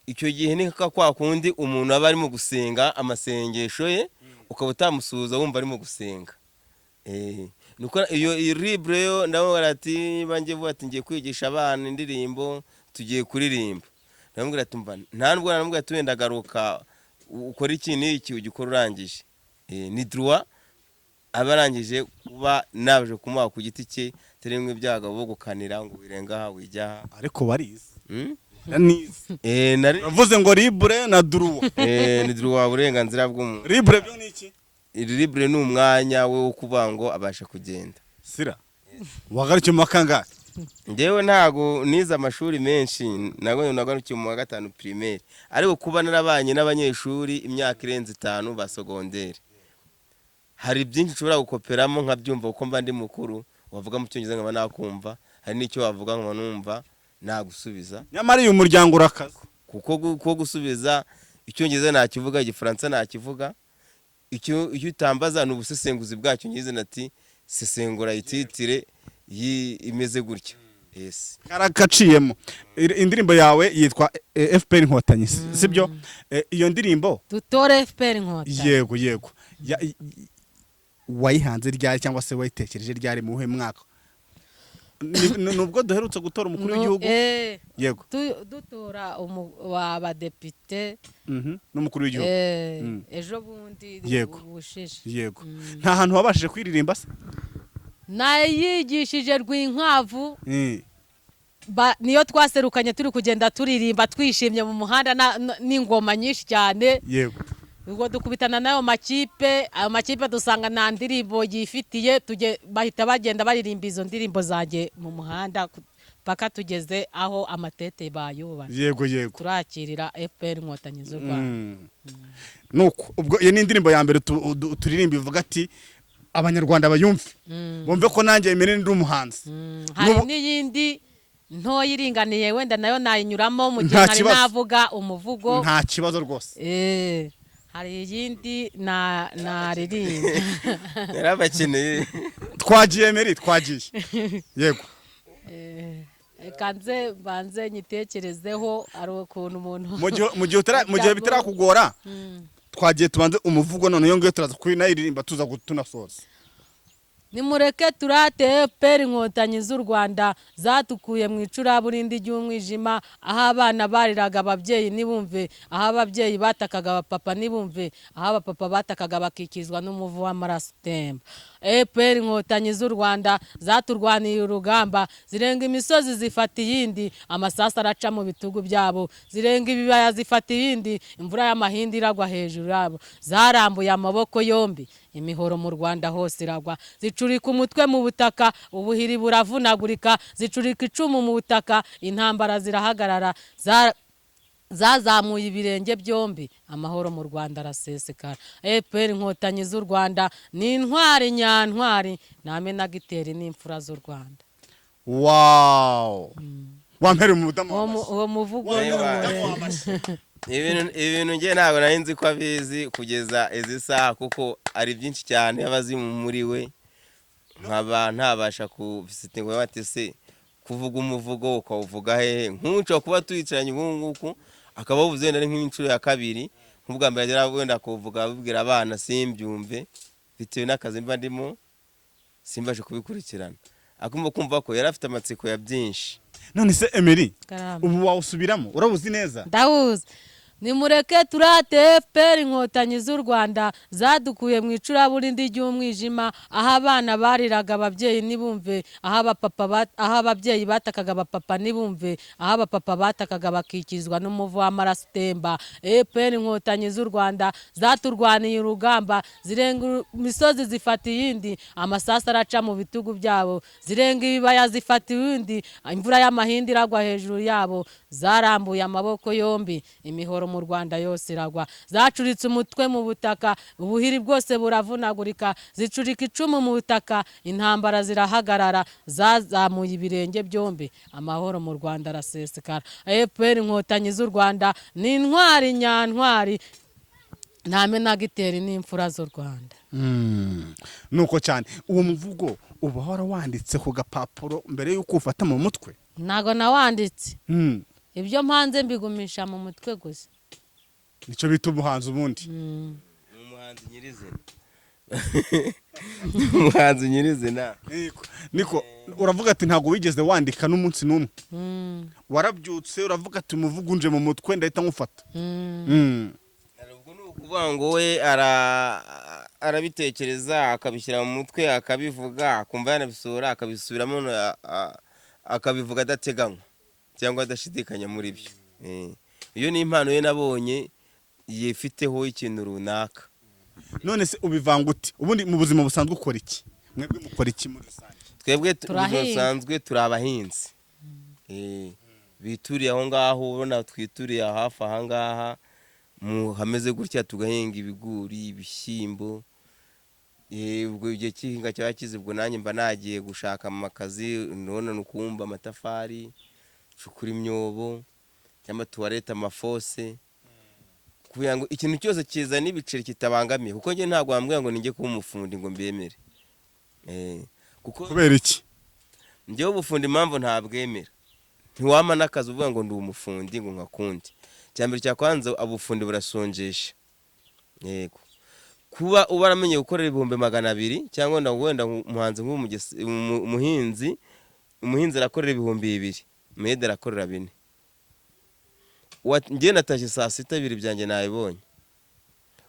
Icyo gihe ni nka kwa kundi umuntu aba arimo gusenga amasengesho ye, ukaba utamusuhuza wumva arimo gusenga. Nuko iyo libre yo ndamubwira ati niba ngiye vuba, ati ngiye kwigisha abana indirimbo, tugiye kuririmba. Ndamubwira ati mva, nta nubwo namubwira ati wenda garuka ukore iki n'iki, ugikora urangije. Ni droit aba arangije kuba naje kumuha ku giti cye, turimo ibyago bo gukanira ngo wirenga aha wijya aha. Ariko warize? Hmm? Nize. Nari Uravuze ngo libre na droit. Ni droit, uburenganzira bw'umuntu. Libre byo ni iki? Libre ni umwanya we wo kuvuga ngo abasha kugenda. Sira wagarukiye mu makangahe? Njyewe ntago nize amashuri menshi, ntabwo nagarukiye mu wa gatanu primaire, ariko kuba narabanye n'abanyeshuri imyaka irenze 5 ba secondaire, hari byinshi nshobora gukoperamo nkabyumva, kuko mba ndi mukuru. Wavuga mu Cyongereza nkaba nakumva, hari n'icyo wavuga nkaba numva nagusubiza. Nyamara uyu muryango urakaze. Kuko ko gusubiza Icyongereza nakivuga, Igifaransa nakivuga. Icyo utambaza ni ubusesenguzi bwacyo, ngize nati sesengura ititire imeze gutya, yes. Karakaciyemo. Indirimbo yawe yitwa FPR Inkotanyi, sibyo? Iyo ndirimbo Dutore FPR Inkotanyi. Yego, wayihanze ryari, cyangwa se wayitekereje ryari, mu wuhe mwaka? Nubwo duherutse gutora umukuru w'igihugu? Yego. Dutora w'abadepite. N'umukuru w'igihugu. Ejo bundi ubushize. Yego, nta hantu wabashije kuririmba se? Nayigishije Rwinkwavu. Niyo twaserukanye, turi kugenda turirimba twishimye mu muhanda n'ingoma nyinshi cyane. Ubwo dukubitana n'ayo makipe, ayo makipe dusanga nta ndirimbo yifitiye, bahita bagenda baririmba izo ndirimbo zanjye mu muhanda paka tugeze aho amatete bayubatse. yego yego Turakirira FPR Inkotanyi z'u Rwanda. Nuko ubwo iyo ni indirimbo ya mbere turirimba, ivuga ati Abanyarwanda bayumve, bumve ko nanjye Emeline ndi umuhanzi. Hari n'iyindi ntoya iringaniye, wenda nayo nayinyuramo mu gihe Nta ntari kibazo. navuga umuvugo. Nta kibazo rwose. Hari iyindi na naririmba. Yarabakeneye. Twagiye Meri, twagiye, yego. Reka nze mbanze nyitekerezeho, ari ukuntu umuntu Mu gihe bitarakugora, twagiye, tubanze umuvugo, none iyo ngiyo turaza kuri nayiririmba, tuza tunasoza. Nimureke turate FPR Inkotanyi z'u Rwanda zatukuye mu icuraburindi ry'umwijima, aho abana bariraga ababyeyi ntibumve, aho ababyeyi batakaga abapapa ntibumve, aho abapapa batakaga bakikizwa n'umuvu w'amaraso utemba. FPR Inkotanyi z'u Rwanda zaturwaniye urugamba, zirenga imisozi zifata iyindi, amasasu araca mu bitugu byabo, zirenga ibibaya zifata iyindi, imvura y'amahindi iragwa hejuru yabo, zarambuye amaboko yombi, imihoro mu Rwanda hose iragwa, zicurika umutwe mu butaka, ubuhiri buravunagurika, zicurika icumu mu butaka, intambara zirahagarara, zazamuye ibirenge byombi, amahoro mu Rwanda arasesekara. FPR Inkotanyi z'u Rwanda ni intwari nyantwari, namenagiteri n'imfura z'u Rwanda. Wow, wampera umudamu Uwo w'amashyi. Uwo muvugo ni Wampera muremure. w'amashyi. Ibintu njye ntabwo nari nzi ko abizi kugeza izi saha, kuko ari byinshi cyane aba azi muri we, nkaba ntabasha kubisite ngo bate se kuvuga umuvugo ukawuvuga hehe. Nk'ushobora kuba tuyicaranye ubu nguku akaba awuvuze wenda ari nk'inshuro ya kabiri, nk'ubwa mbere agera wenda kuwuvuga abibwira abana simbyumve bitewe n'akazi mba ndimo, simbashe kubikurikirana. Akumva kumva ko yari afite amatsiko ya byinshi. None se Emery, Karame. ubu wawusubiramo? Urawuzi neza? Ndawuzi. Nimureke turate FPR Inkotanyi z'u Rwanda zadukuye mu icuraburindi ry'umwijima, aho abana bariraga ababyeyi ntibumve, aho abapapa aho ababyeyi batakaga abapapa ntibumve, aho abapapa batakaga bakikizwa n'umuvu w'amaraso utemba. FPR Inkotanyi z'u Rwanda zaturwaniye urugamba, zirenga imisozi zifata iyindi, amasasu araca mu bitugu byabo, zirenga ibibaya zifata ibindi, imvura y'amahindi iragwa hejuru yabo, zarambuye amaboko yombi, imihoro mu Rwanda yose iragwa, zacuritse umutwe mu butaka, ubuhiri bwose buravunagurika, zicurika icumu mu butaka, intambara zirahagarara, zazamuye ibirenge byombi, amahoro mu Rwanda arasesekara. FPR Inkotanyi z'u Rwanda ni intwari nyantwari, ntamenagiteri n'imfura z'u Rwanda. Nuko cyane, uwo muvugo uba warawanditse ku gapapuro mbere y'uko ufata mu mutwe? Ntago nawanditse. Ibyo mpanze mbigumisha mu mutwe gusa. Nicyo bita ubuhanzi ubundi. Ni umuhanzi nyirizina, umuhanzi nyirizina. Niko uravuga ati ntabwo wigeze wandika n'umunsi n'umwe? Warabyutse uravuga ati umuvugo unje mu mutwe, ndahita nywufata. Ubwo ni ukuvuga ngo we arabitekereza, akabishyira mu mutwe, akabivuga, akumva yanabisohora, akabisubiramo, akabivuga adateganywa cyangwa adashidikanya muri byo. Iyo ni impano ye nabonye yifiteho ikintu runaka. None se ubivanga ute? Ubundi mu buzima busanzwe ukora iki? Mwebwe mukora iki muri rusange? Twebwe mu buzima Turahinga. busanzwe turi abahinzi bituriye aho ngaho, ubona twituriye hafi aha ngaha mu hameze gutya, tugahinga ibigori, ibishyimbo. Ubwo igihe cy'ihinga cyaba kize, ubwo nanjye mba nagiye gushaka amakazi, ndabona ni ukubumba amatafari, cukura imyobo cyangwa tuwarete, amafose, kugira ngo ikintu cyose kizana ibiceri kitabangamiye, kuko njye ntabwo wambwira ngo ninjye kuba umufundi ngo mbyemere. Kuko Kubera iki? Njyewe ubufundi impamvu ntabwemera, ntiwampa n'akazi uvuga ngo ndi umufundi ngo nkakundi. Icya mbere cya kwanza, ubufundi burasonjesha. Yego, kuba uba waramenye gukorera 200,000, cyangwa wenda umuhanzi umuhinzi arakorera 2000, umuyede arakorera 4. Njye natashye saa sita, ibiri byanjye nabibonye.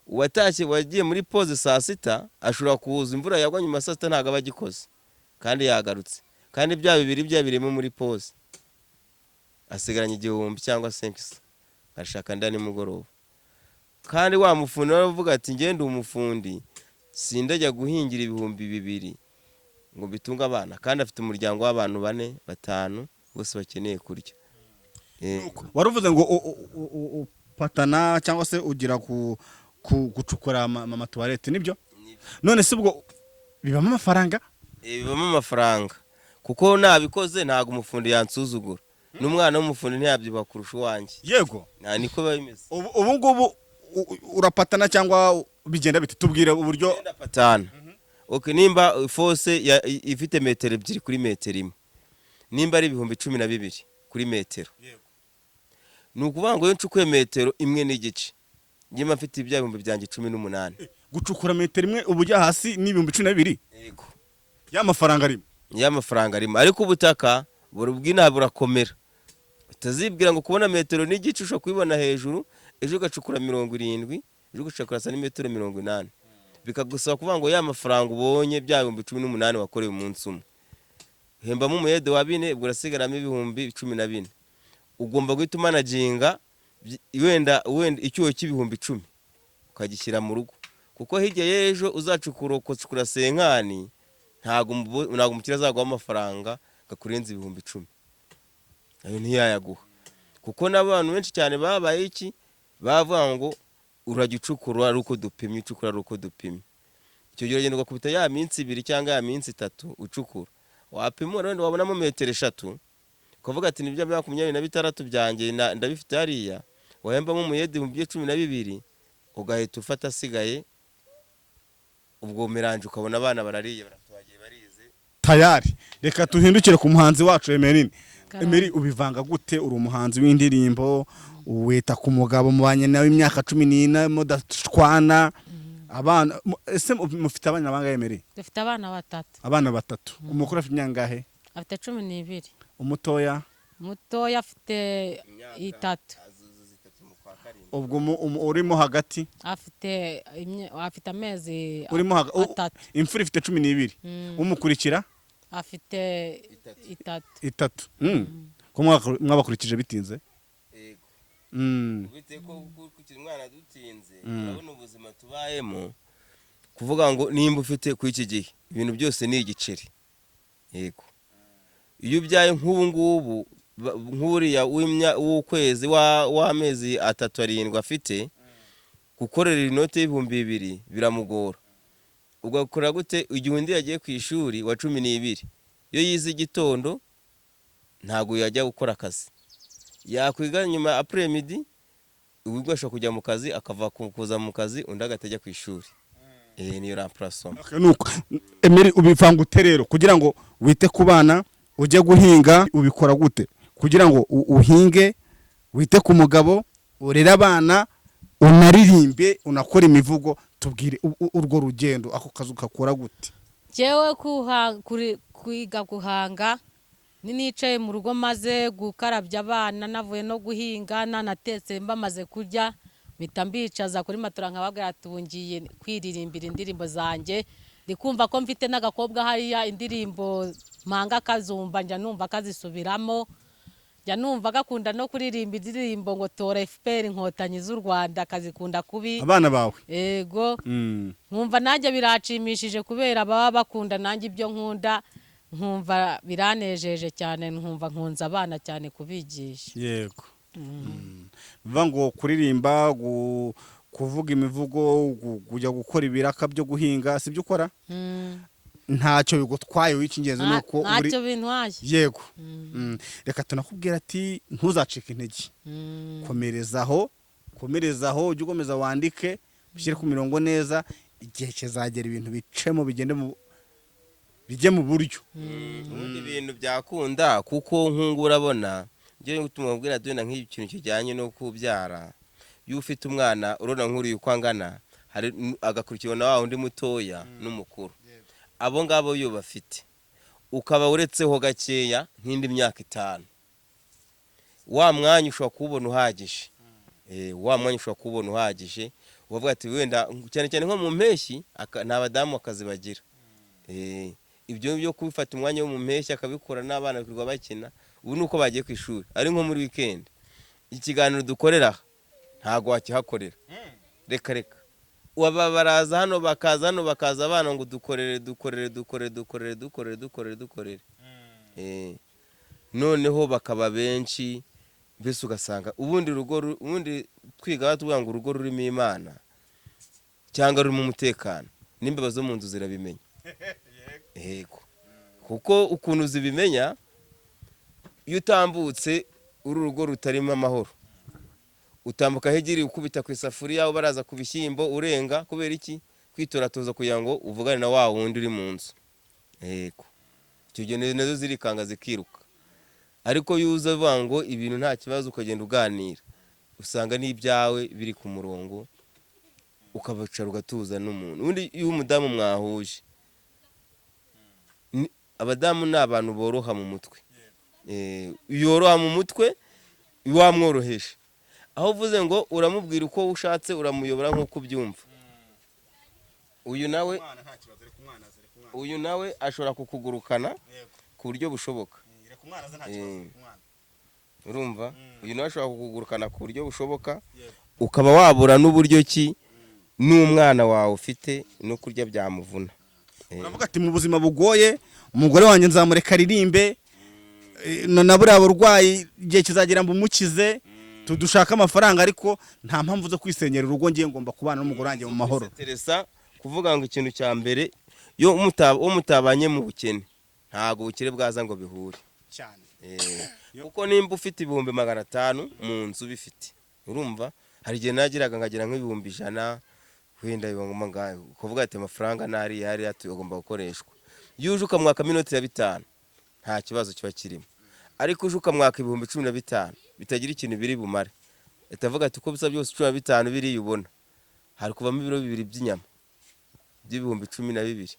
Uwatashye wagiye muri pause saa sita ashobora kuza imvura yagwa nyuma ya saa sita, ntabwo aba agikoze kandi yagarutse, kandi bya bibiri byabirimo muri pause, asigaranye 1000 cyangwa 500, agashaka andi nimugoroba. Kandi wa mufundi nawe avuga ati ngende umufundi, sindajya guhingira 2000 ngo bitunge abana, kandi afite umuryango w'abantu bane, batanu, bose bakeneye kurya. Waravuze ngo upatana cyangwa se ugira ku gucukura amatuwarete, nibyo? None se ubwo bibamo amafaranga? Bibamo amafaranga, kuko nabikoze ntabwo umufundi yansuzugura, n'umwana w'umufundi ntiyabyibuha kurusha uwanjye. Yego. Nta niko biba bimeze. Ubu ngubu urapatana cyangwa bigenda bite? Tubwire uburyo. Ngenda patana. Okay, nimba fosse ifite metero 2 kuri metero 1, nimba ari 12,000 kuri metero, ni ukuvuga ngo iyo ncukuye metero 1.5, njye mba mfite ibya bihumbi byanjye 18. Gucukura metero 1 ubu ujya hasi ni 12,000? Yego. Y'amafaranga arimo. Y'amafaranga arimo, ariko ubutaka buri bw'inaha burakomera. Utazibwira ngo kubona metero n'igice ushobora kubibona hejuru, ejo ugacukura 70, ejo ugacukura santimetero 80, bikagusaba kuvuga ngo ya mafaranga ubonye, bya 18,000 wakoreye umunsi umwe, uhembamo umuyede wa bine, ubwo urasigaramo 14,000. Ugomba guhita umanaginga wenda icyuho cy'10,000 ukagishyira mu rugo, kuko hirya y'ejo uzacukura ukacukura cinquante, ntabwo umukiriya azaguha amafaranga gakurenza 10,000, ayo ntiyayaguha. Kuko n'abantu benshi cyane babaye iki, bavuga ngo urajya ucukura ari uko dupimye, ucukura ari uko dupimye. Icyo gihe uragenda ugakubita ya minsi 2 cyangwa ya minsi 3 ucukura, wapima wenda wabonamo metero 3, ukavuga ati nibyo 26 byanjye ndabifite hariya. Wahembamo umuyede 12,000, ugahita ufata asigaye, ubwo mélange, ukabona abana barariye, baratuhagiye, barize. Tayari, reka tuhindukire ku muhanzi wacu Emeline. Karame. Emery, ubivanga gute? Uri umuhanzi w'indirimbo, wita ku mugabo mubanye nawe imyaka 14 mudashwana, abana ese mufite abana bangahe, Emery? Dufite abana batatu. Abana batatu. Umukuru afite imyaka ingahe? Afite 12. Umutoya? Mutoya afite 3. Ubwo urimo hagati? Afite amezi Urimo 3. Imfura ifite 12. Umukurikira? Afite 3. 3. Ko mwabakurikije bitinze? Yego. Bitewe ko gukurikira umwana dutinze, urabona ubuzima tubayemo, kuvuga ngo nimba ufite kuri iki gihe ibintu byose ni igiceri. Yego, iyo ubyaye nk'ubu ngubu, nk'uriya w'ukwezi w'amezi 3 7 afite, gukorera inote y'2000 biramugora. Ugakora gute igihe undi yagiye ku ishuri wa 12? Iyo yize igitondo ntabwo yajya gukora akazi, yakwiga nyuma après-midi, ubwo ashobora kujya mu kazi, akava kuza mu kazi, undi agahita ajya ku ishuri. Niyo remplacement. Okay, nuko Emery, ubivanga ute rero kugira ngo wite ku bana, ujye guhinga? Ubikora gute kugira ngo uhinge, wite ku mugabo, urere abana, unaririmbe, unakora imivugo? Tubwire urwo rugendo, ako kazi ukakora gute? Njyewe kwiga guhanga ni nicaye mu rugo, maze gukarabya abana, navuye no guhinga, nanatetse, mbamaze kurya, mpita mbicaza kuri matora, nkababwira ati ubu ngiye kwiririmbira indirimbo zanjye. Ndi kumva ko mfite n'agakobwa hariya, indirimbo mpanga akazumva, njya numva akazisubiramo, njya numva gakunda no kuririmba indirimbo ngo tora FPR Inkotanyi z'u Rwanda, akazikunda kubi. Abana bawe? Ego. Nkumva nanjye birashimishije kubera baba bakunda nanjye ibyo nkunda, nkumva biranejeje cyane, nkumva nkunze abana cyane kubigisha. Yego. Bivuga ngo kuririmba, kuvuga imivugo, kujya gukora ibiraka byo guhinga, si byo ukora? Ntacyo bigutwaye, w'icy'ingenzi ni uko uri Ntacyo bintwaye. Yego. Reka tunakubwira ati ntuzacike intege. Komerezaho, komerezaho, ujye ukomeza wandike, ushyire ku mirongo neza, igihe kizagera ibintu bicemo, bigende mu bijye mu buryo. Ubundi ibintu byakunda, kuko nk'ubu urabona njyewe tumubwira duhenda nk'ikintu kijyanye no kubyara. Iyo ufite umwana, urabona nk'uriya uko angana, hari agakurikirwa na wa wundi mutoya n'umukuru, abo ngabo iyo bafite, ukaba uretseho gakeya nk'indi myaka 5, wa mwanya ushobora kuwubona uhagije. Wa mwanya ushobora kuwubona uhagije, ubavuga ati wenda cyane cyane nko mu mpeshyi nta badamu akazi bagira. Ibyo byo kubifata umwanya wo mu mpeshyi akabikora n'abana birirwa bakina, ubu ni uko bagiye ku ishuri, ari nko muri weekend. Ikiganiro dukorera aha ntabwo wakihakorera, reka reka. Waba baraza hano, bakaza hano, bakaza abana ngo dukorere, dukorere, dukorere, dukorere, dukorere, dukorere, dukorere. Noneho bakaba benshi, mbese ugasanga ubundi urugo ubundi twiga tuvuga ngo urugo rurimo Imana cyangwa rurimo umutekano, n'imbeba zo mu nzu zirabimenya. Yego, kuko ukuntu zibimenya, iyo utambutse uru rugo rutarimo amahoro, utambuka hegereye ukubita ku isafuriya, baraza ku bishyimbo, urenga kubera iki? Kwitoratoza kugira ngo uvugane na wa wundi uri mu nzu. Yego, icyo gihe nazo zirikanga zikiruka. Ariko iyo uza uvuga ngo ibintu nta kibazo, ukagenda uganira, usanga n'ibyawe biri ku murongo, ukabacara ugatuza n'umuntu. Ubundi iyo umudamu mwahuje Abadamu ni abantu boroha mu mutwe. Yoroha mu mutwe wamworoheje, aho uvuze ngo uramubwira uko ushatse, uramuyobora nk'uko ubyumva. Uyu nawe, uyu nawe ashobora kukugurukana ku buryo bushoboka. Urumva, uyu nawe ashobora kukugurukana ku buryo bushoboka, ukaba wabura n'uburyo ki n'umwana wawe ufite no kurya byamuvuna. Uravuga ati mu buzima bugoye umugore wanjye nzamureka aririmbe, na buriya burwayi igihe kizagera mbumukize, dushake amafaranga, ariko nta mpamvu zo kwisenyera urugo, ngiye ngomba kubana n'umugore wanjye mu mahoro. Teresa, kuvuga ngo ikintu cya mbere, iyo mutabanye mu bukene, ntabwo ubukire bwaza ngo bihure. Cyane. Kuko nimba ufite 500,000 mu nzu bifite, urumva hari igihe nagiraga nkagira nk'100,000, wenda biba ngombwa ngaho kuvuga ati amafaranga n'ariya hariya agomba gukoreshwa. Iyo uje ukamwaka inoti ya 5 nta kibazo kiba kirimo, ariko uje ukamwaka 15,000 bitagira ikintu biri bumare, itavuga ati uko bisa byose 15 biriya ubona hari kuvamo ibiro 2 by'inyama by'12,000,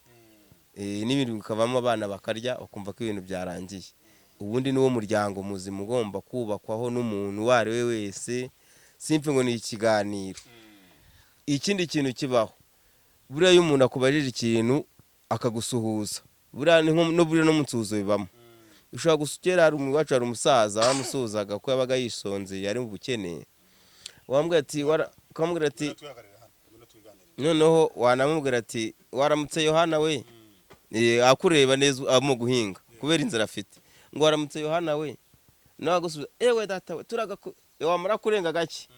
n'ibindi bikavamo, abana bakarya bakumva ko ibintu byarangiye. Ubundi niwo muryango muzima ugomba kubakwaho n'umuntu uwo ari we wese. Simpe ngo ni ikiganiro. Ikindi kintu kibaho, buriya iyo umuntu akubajije ikintu akagusuhuza, buriya ni nko no buriya no mu nsuhuzo bibamo. Ushobora gusa kera hari iwacu hari umusaza wamusuhuzaga ko yabaga yisonzeye, ari mu bukene, wambwira ati ukamubwira ati, noneho wanamubwira ati waramutse Yohana we. Akureba neza arimo guhinga kubera inzara afite, ngo waramutse Yohana we, nawe agusubiza ewe data we turagaku. Wamara kurenga gake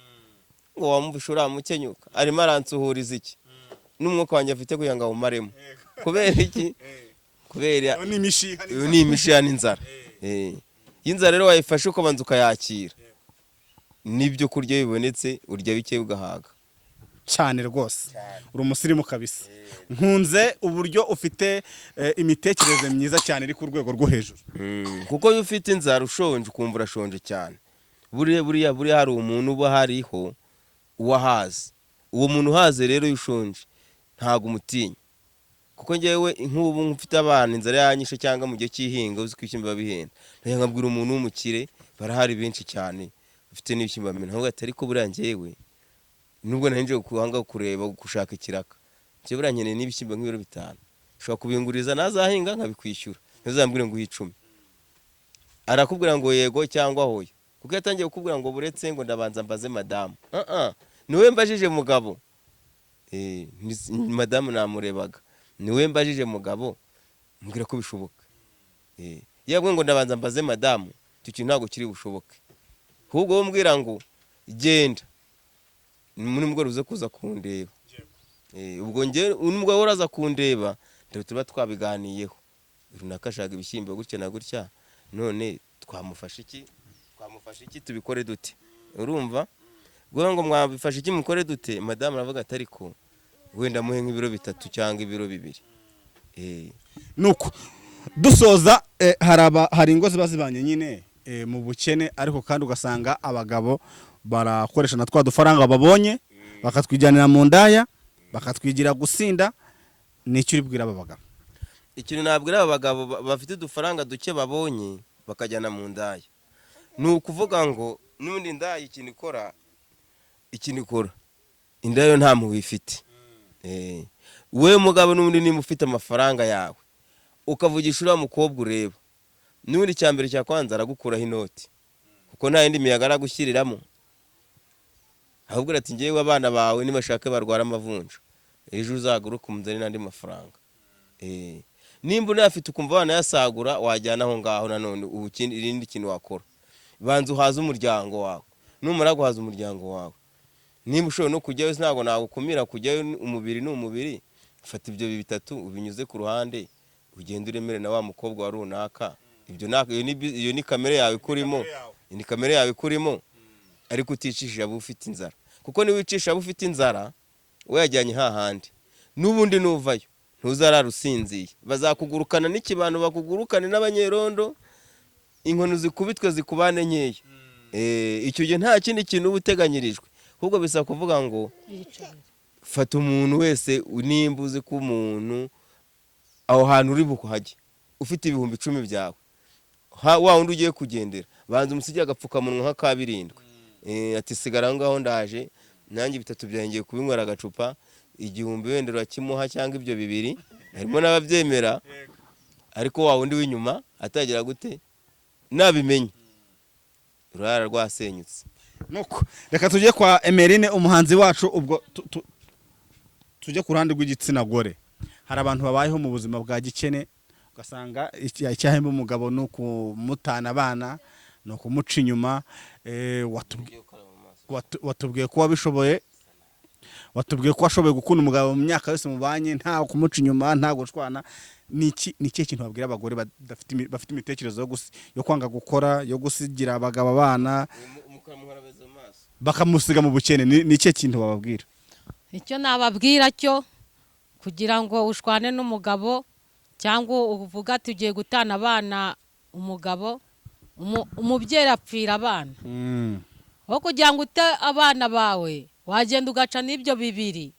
ngo wamubishe uramukenyuka, arimo aransuhuriza iki n'umwuka wanjye afite kugira ngo awumaremo. Kubera iki? Kubera Iyo ni imishiha. Iyo ni imishiha n'inzara. Iyo inzara rero wayifashe ukabanza ukayakira, n'ibyo kurya bibonetse urya bike ugahaga. Cyane rwose, uri umusirimu kabisa. Nkunze uburyo ufite imitekerereze myiza cyane iri ku rwego rwo hejuru. Kuko iyo ufite inzara ushonje, ukumva urashonje cyane, buriya buriya buriya hari umuntu uba hariho uwahaze. Uwo muntu uhaze rero, iyo ushonje ntabwo umutinya. Kuko njyewe nk'ubu mfite abana, inzara yanyishe, cyangwa mu gihe cy'ihinga, uzi ko ibishyimbo biba bihenda, nkajya nkabwira umuntu w'umukire, barahari benshi cyane bafite n'ibishyimbo bamena, nkavuga ati ariko buriya njyewe nubwo nari nje kuhanga kureba gushaka ikiraka, njyewe buriya nkeneye n'ibishyimbo nk'ibiro 5, ushobora kubinguriza nazahinga nkabikwishyura, ntuzambwire ngo uhe 10. Arakubwira ngo yego cyangwa hoya, kuko yatangiye kukubwira ngo buretse ngo ndabanza mbaze madamu. Ah ah, niwe mbajije mugabo. Madamu namurebaga, niwe mbajije mugabo, mbwira ko bishoboka. Iyo ngo ndabanza mbaze madamu, icyo kintu ntabwo kiri bushoboke. Ahubwo wowe mbwira ngo genda muri mugoroba uze kuza kundeba. Ubwo njye nubwo wowe uraza kundeba, ndebe tuba twabiganiyeho, runaka ashaka ibishyimbo gutya na gutya, none twamufasha iki, twamufasha iki, tubikore dute? Urumva, guhora ngo mwabifasha iki, mukore dute, madamu aravuga ati ariko wenda muhe nk'ibiro 3 cyangwa ibiro 2. Nuko dusoza, hari ingo ziba zibanye nyine mu bukene, ariko kandi ugasanga abagabo barakoresha na twa dufaranga babonye bakatwijyanira mu ndaya, bakatwigira gusinda. Nicyo uri bwira aba bagabo? Ikintu nabwira aba bagabo bafite udufaranga duke babonye bakajyana mu ndaya, ni ukuvuga ngo n'ubundi indaya ikintu ikora indaya yo nta mpuhwe ifite. We mugabo n'ubundi niba ufite amafaranga yawe ukavugisha uriya mukobwa ureba, n'ubundi icya mbere cya kwanza aragukuraho inoti, kuko nta yindi miyaga aragushyiriramo. Ahubwo ati ngewe abana bawe nibashake barwara amavunja, ejo uzagaruke umuzane n'andi mafaranga. Nimba unayafite ukumva wanayasagura wajyana aho ngaho, nanone ubu irindi kintu wakora, banza uhaze umuryango wawe. Numara guhaza umuryango wawe, nimba ushoboye no kujyayo, ntabwo nagukumira kujyayo, umubiri ni umubiri. Fata ibyo 3 ubinyuze ku ruhande, ugende uremere na wa mukobwa wa runaka. Ibyo iyo ni kamere yawe ikurimo, ni kamere yawe ikurimo, ariko uticishije abo ufite inzara. Kuko niwicisha abo ufite inzara, we yajyanye hahandi n'ubundi nuvayo ntuzarara usinziye, bazakugurukana n'ikibano, bakugurukane n'abanyerondo, inkoni zikubitwe zikubane nkeya. Icyo gihe nta kindi kintu uba uteganyirijwe, ahubwo bisaba kuvuga ngo fata umuntu wese, nimba uzi ko umuntu aho hantu uri bukuhajye. Ufite 10,000 byawe, wa wundi ugiye kugendera, banza umusigire agapfukamunwa nka 7. Ati sigara aho ngaho, ndaje nanjye 3 byanjye ngiye kubinywera agacupa. 1000 wenda urakimuha cyangwa ibyo 2, harimo n'ababyemera. Ariko wa wundi w'inyuma atagira gute nabimenye, urara rwasenyutse. Nuko reka tujye kwa Emerine, umuhanzi wacu. Ubwo tujye ku ruhande rw'igitsina gore. Hari abantu babayeho mu buzima bwa gikene, ugasanga icyahemba umugabo ni ukumutana abana, ni ukumuca inyuma. Watubwiye ko wabishoboye, watubwiye ko washoboye gukunda umugabo mu myaka yose mubanye, nta kumuca inyuma, nta gushwana. Ni ikihe kintu babwira abagore bafite imitekerereze yo kwanga gukora, yo gusigira abagabo abana, bakamusiga mu bukene? Ni ikihe kintu bababwira? Icyo nababwira cyo, kugira ngo ushwane n'umugabo cyangwa uvuga ati ugiye gutana abana umugabo, umubyeyi apfira abana. Aho kugira ngo ute abana bawe, wagenda ugaca n'ibyo 2,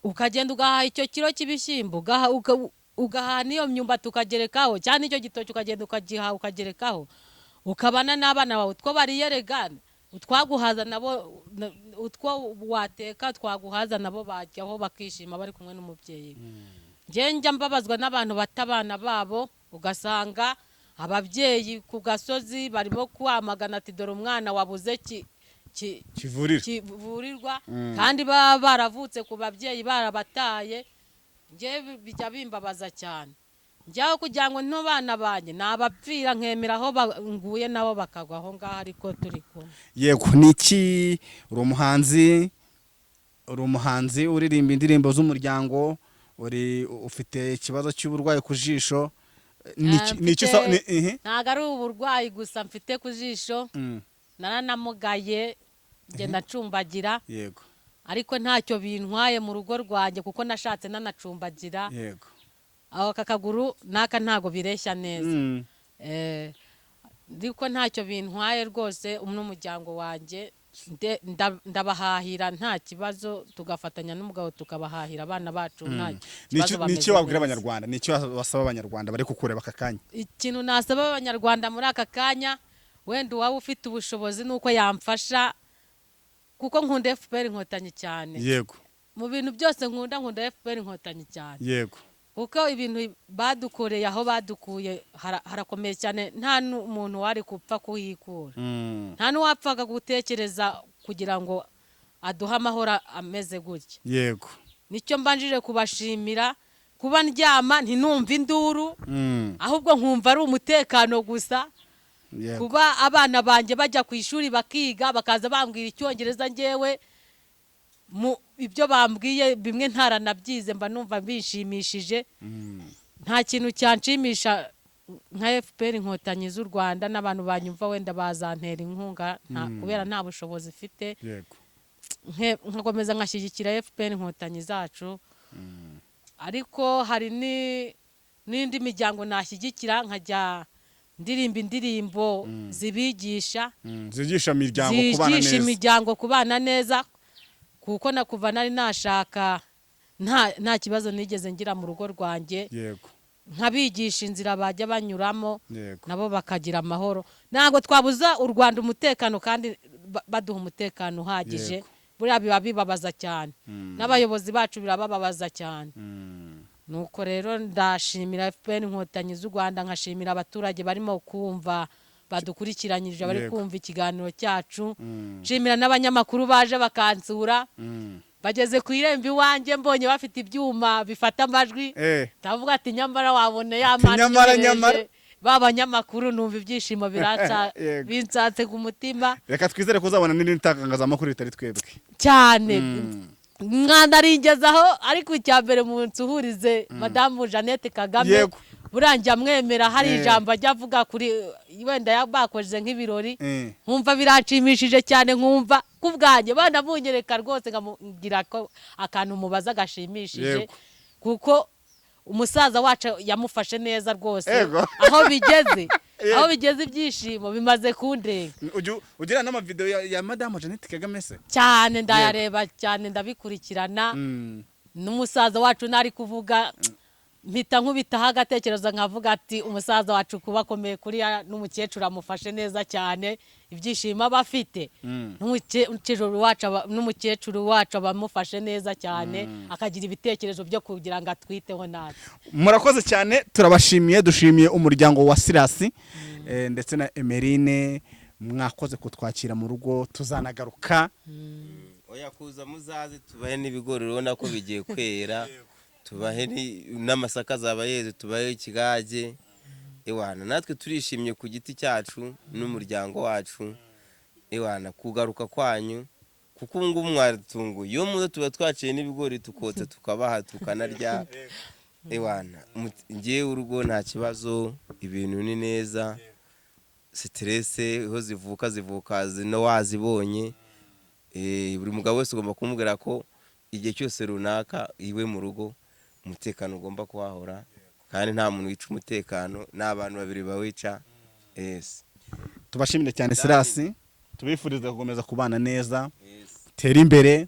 ukagenda ugahaha icyo kiro cy'ibishyimbo, ugahaha n'iyo myumbati ukagerekaho, cyangwa n'icyo gitoki ukagenda ukagihaha ukagerekaho, ukabana n'abana bawe. Utwo bariye rega utwaguhaza nabo, utwo wateka twaguhaza nabo bajyaho bakishima bari kumwe n'umubyeyi. Njye njya mbabazwa n'abantu bata abana babo, ugasanga ababyeyi ku gasozi barimo kwamagana ati dore umwana wabuze kivurira, kivurirwa, kandi baba baravutse ku babyeyi barabataye. Njye bijya bimbabaza cyane. Njyaho kugira ngo nto bana banjye nabapfira, nkemera aho nguye nabo bakagwa aho ngaho, ariko turi kumwe. Yego. Ni iki? Uri umuhanzi uririmba indirimbo z'umuryango, uri ufite ikibazo cy'uburwayi ku jisho. Ni iki Ntabwo ari uburwayi gusa mfite ku jisho. Naranamugaye, ngenda ncumbagira. Ariko ntacyo bintwaye mu rugo rwanjye, kuko nashatse nanacumbagira. Aho aka kaguru n'aka ntabwo bireshya neza. Ariko ntacyo bintwaye rwose, n'umuryango wanjye ndabahahira nta kibazo, tugafatanya n'umugabo tukabahahira abana bacu, nta Ni kibazo, iki bameze wabwira neza. abanyarwanda? Ni iki basaba abanyarwanda bari kukureba aka kanya? Ikintu nasaba abanyarwanda muri aka kanya, wenda uwaba ufite ubushobozi nuko yamfasha, kuko nkunda FPR Inkotanyi cyane. Mu bintu byose nkunda, nkunda FPR Inkotanyi cyane. Kuko ibintu badukoreye, aho badukuye harakomeye cyane, nta n'umuntu wari gupfa kuhikura. Nta n'uwapfaga gutekereza kugira ngo aduhe amahoro ameze gutya. Nicyo mbanjije kubashimira, kuba ndyama ntinumve induru, ahubwo nkumva ari umutekano gusa. Kuba abana banjye bajya ku ishuri bakiga, bakaza bambwira icyongereza, ngewe mu ibyo bambwiye bimwe ntaranabyize mba numva bishimishije. Nta kintu cyanshimisha nka FPR Inkotanyi z'u Rwanda. N'abantu banyumva wenda bazantera inkunga, kubera nta bushobozi mfite. Nkakomeza nkashyigikira FPR Inkotanyi zacu. Ariko hari n'indi miryango nashyigikira, nkajya ndirimba indirimbo zibigisha. Zigisha imiryango kubana zigisha neza. Imiryango kubana neza, kuko na kuva nari nashaka nta kibazo nigeze ngira mu rugo rwanjye. Nkabigisha inzira bajya banyuramo, nabo bakagira amahoro. Ntabwo twabuza u Rwanda umutekano kandi baduha umutekano uhagije. Buriya biba bibabaza cyane, n'abayobozi bacu birabababaza cyane. Nuko rero ndashimira FPR Inkotanyi z'u Rwanda, nkashimira abaturage barimo kumva, badukurikiranyije, bari kumva ikiganiro cyacu. Nshimira n'abanyamakuru baje bakansura, bageze ku irembo iwanjye, mbonye bafite ibyuma bifata amajwi, ndavuga ati nyamara wabona ya Ati mana nyamara, inyohereje nyamara. ba banyamakuru, numva ibyishimo biratsa binsatse ku mutima. Reka twizere ko uzabona n'irindi tangazamakuru ritari twebwe. Cyane, mwanaringezaho. Ariko icya mbere munsuhurize Madamu Jeannette Kagame. Burangiye amwemera, hari ijambo ajya avuga kuri wenda bakoze nk'ibirori, nkumva biranshimishije cyane, nkumva ku bwanjye banamunyereka rwose, nkamugira ko akantu mubaza gashimishije, kuko umusaza wacu yamufashe neza rwose. Aho bigeze ibyishimo bimaze kundenga. Ujya ugira n'amavideo ya Madamu Jeannette Kagame se? Cyane, ndayareba cyane, ndabikurikirana. N'umusaza wacu ntari kuvuga. Mpita nkubitaho agatekerezo, nkavuga ati umusaza wacu kuba akomeye kuriya n'umukecuru amufashe neza cyane, ibyishimo aba afite, n'umukecuru wacu aba amufashe neza cyane, akagira ibitekerezo byo kugira ngo atwiteho natwe. Murakoze cyane, turabashimiye. Dushimiye umuryango wa Sirasi ndetse na Emerine. Mwakoze kutwakira mu rugo, tuzanagaruka. Oya, kuza muzaze tubahe n'ibigori, urabona ko bigiye kwera, tubahe n'amasaka azaba yeze, tubahe ikigage. Ewana, natwe turishimye ku giti cyacu n'umuryango wacu, ewana, kugaruka kwanyu, kuko ubu ngubu mwaratunguye. Iyo muza tuba twaciye n'ibigori, tukotsa, tukabaha, tukanarya. Ewana, njyewe urugo nta kibazo, ibintu ni neza. Stress aho zivuka, zivuka zino wazibonye. Buri mugabo wese ugomba kumubwira ko igihe cyose runaka iwe mu rugo umutekano ugomba kuhahora, kandi nta muntu wica umutekano, ni abantu babiri bawica. Yes. Tubashimire cyane Sirasi, tubifuriza gukomeza kubana neza, tere imbere,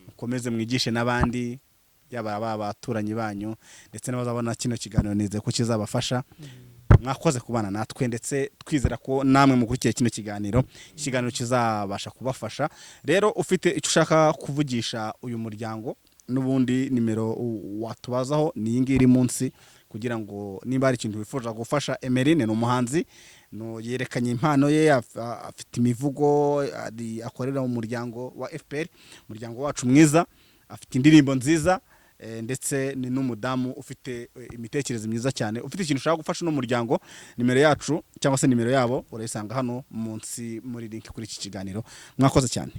mukomeze mwigishe n'abandi, yaba aba abaturanyi banyu ndetse n'abazabona kino kiganiro, nizeye ko kizabafasha. Mwakoze kubana natwe, ndetse twizera ko namwe mukurikiye kino kiganiro, ikiganiro kizabasha kubafasha. Rero ufite icyo ushaka kuvugisha uyu muryango, n'ubundi nimero watubazaho ni iyi ngiyi iri munsi, kugira ngo niba hari ikintu wifuza gufasha Emerine. Ni umuhanzi, yerekanye impano ye, afite imivugo, akorera mu muryango wa FPR, umuryango wacu mwiza, afite indirimbo nziza, ndetse ni n'umudamu ufite imitekerereze myiza cyane. Ufite ikintu ushaka gufasha uno muryango, nimero yacu cyangwa se nimero yabo urayisanga hano munsi muri link kuri iki kiganiro. Mwakoze cyane.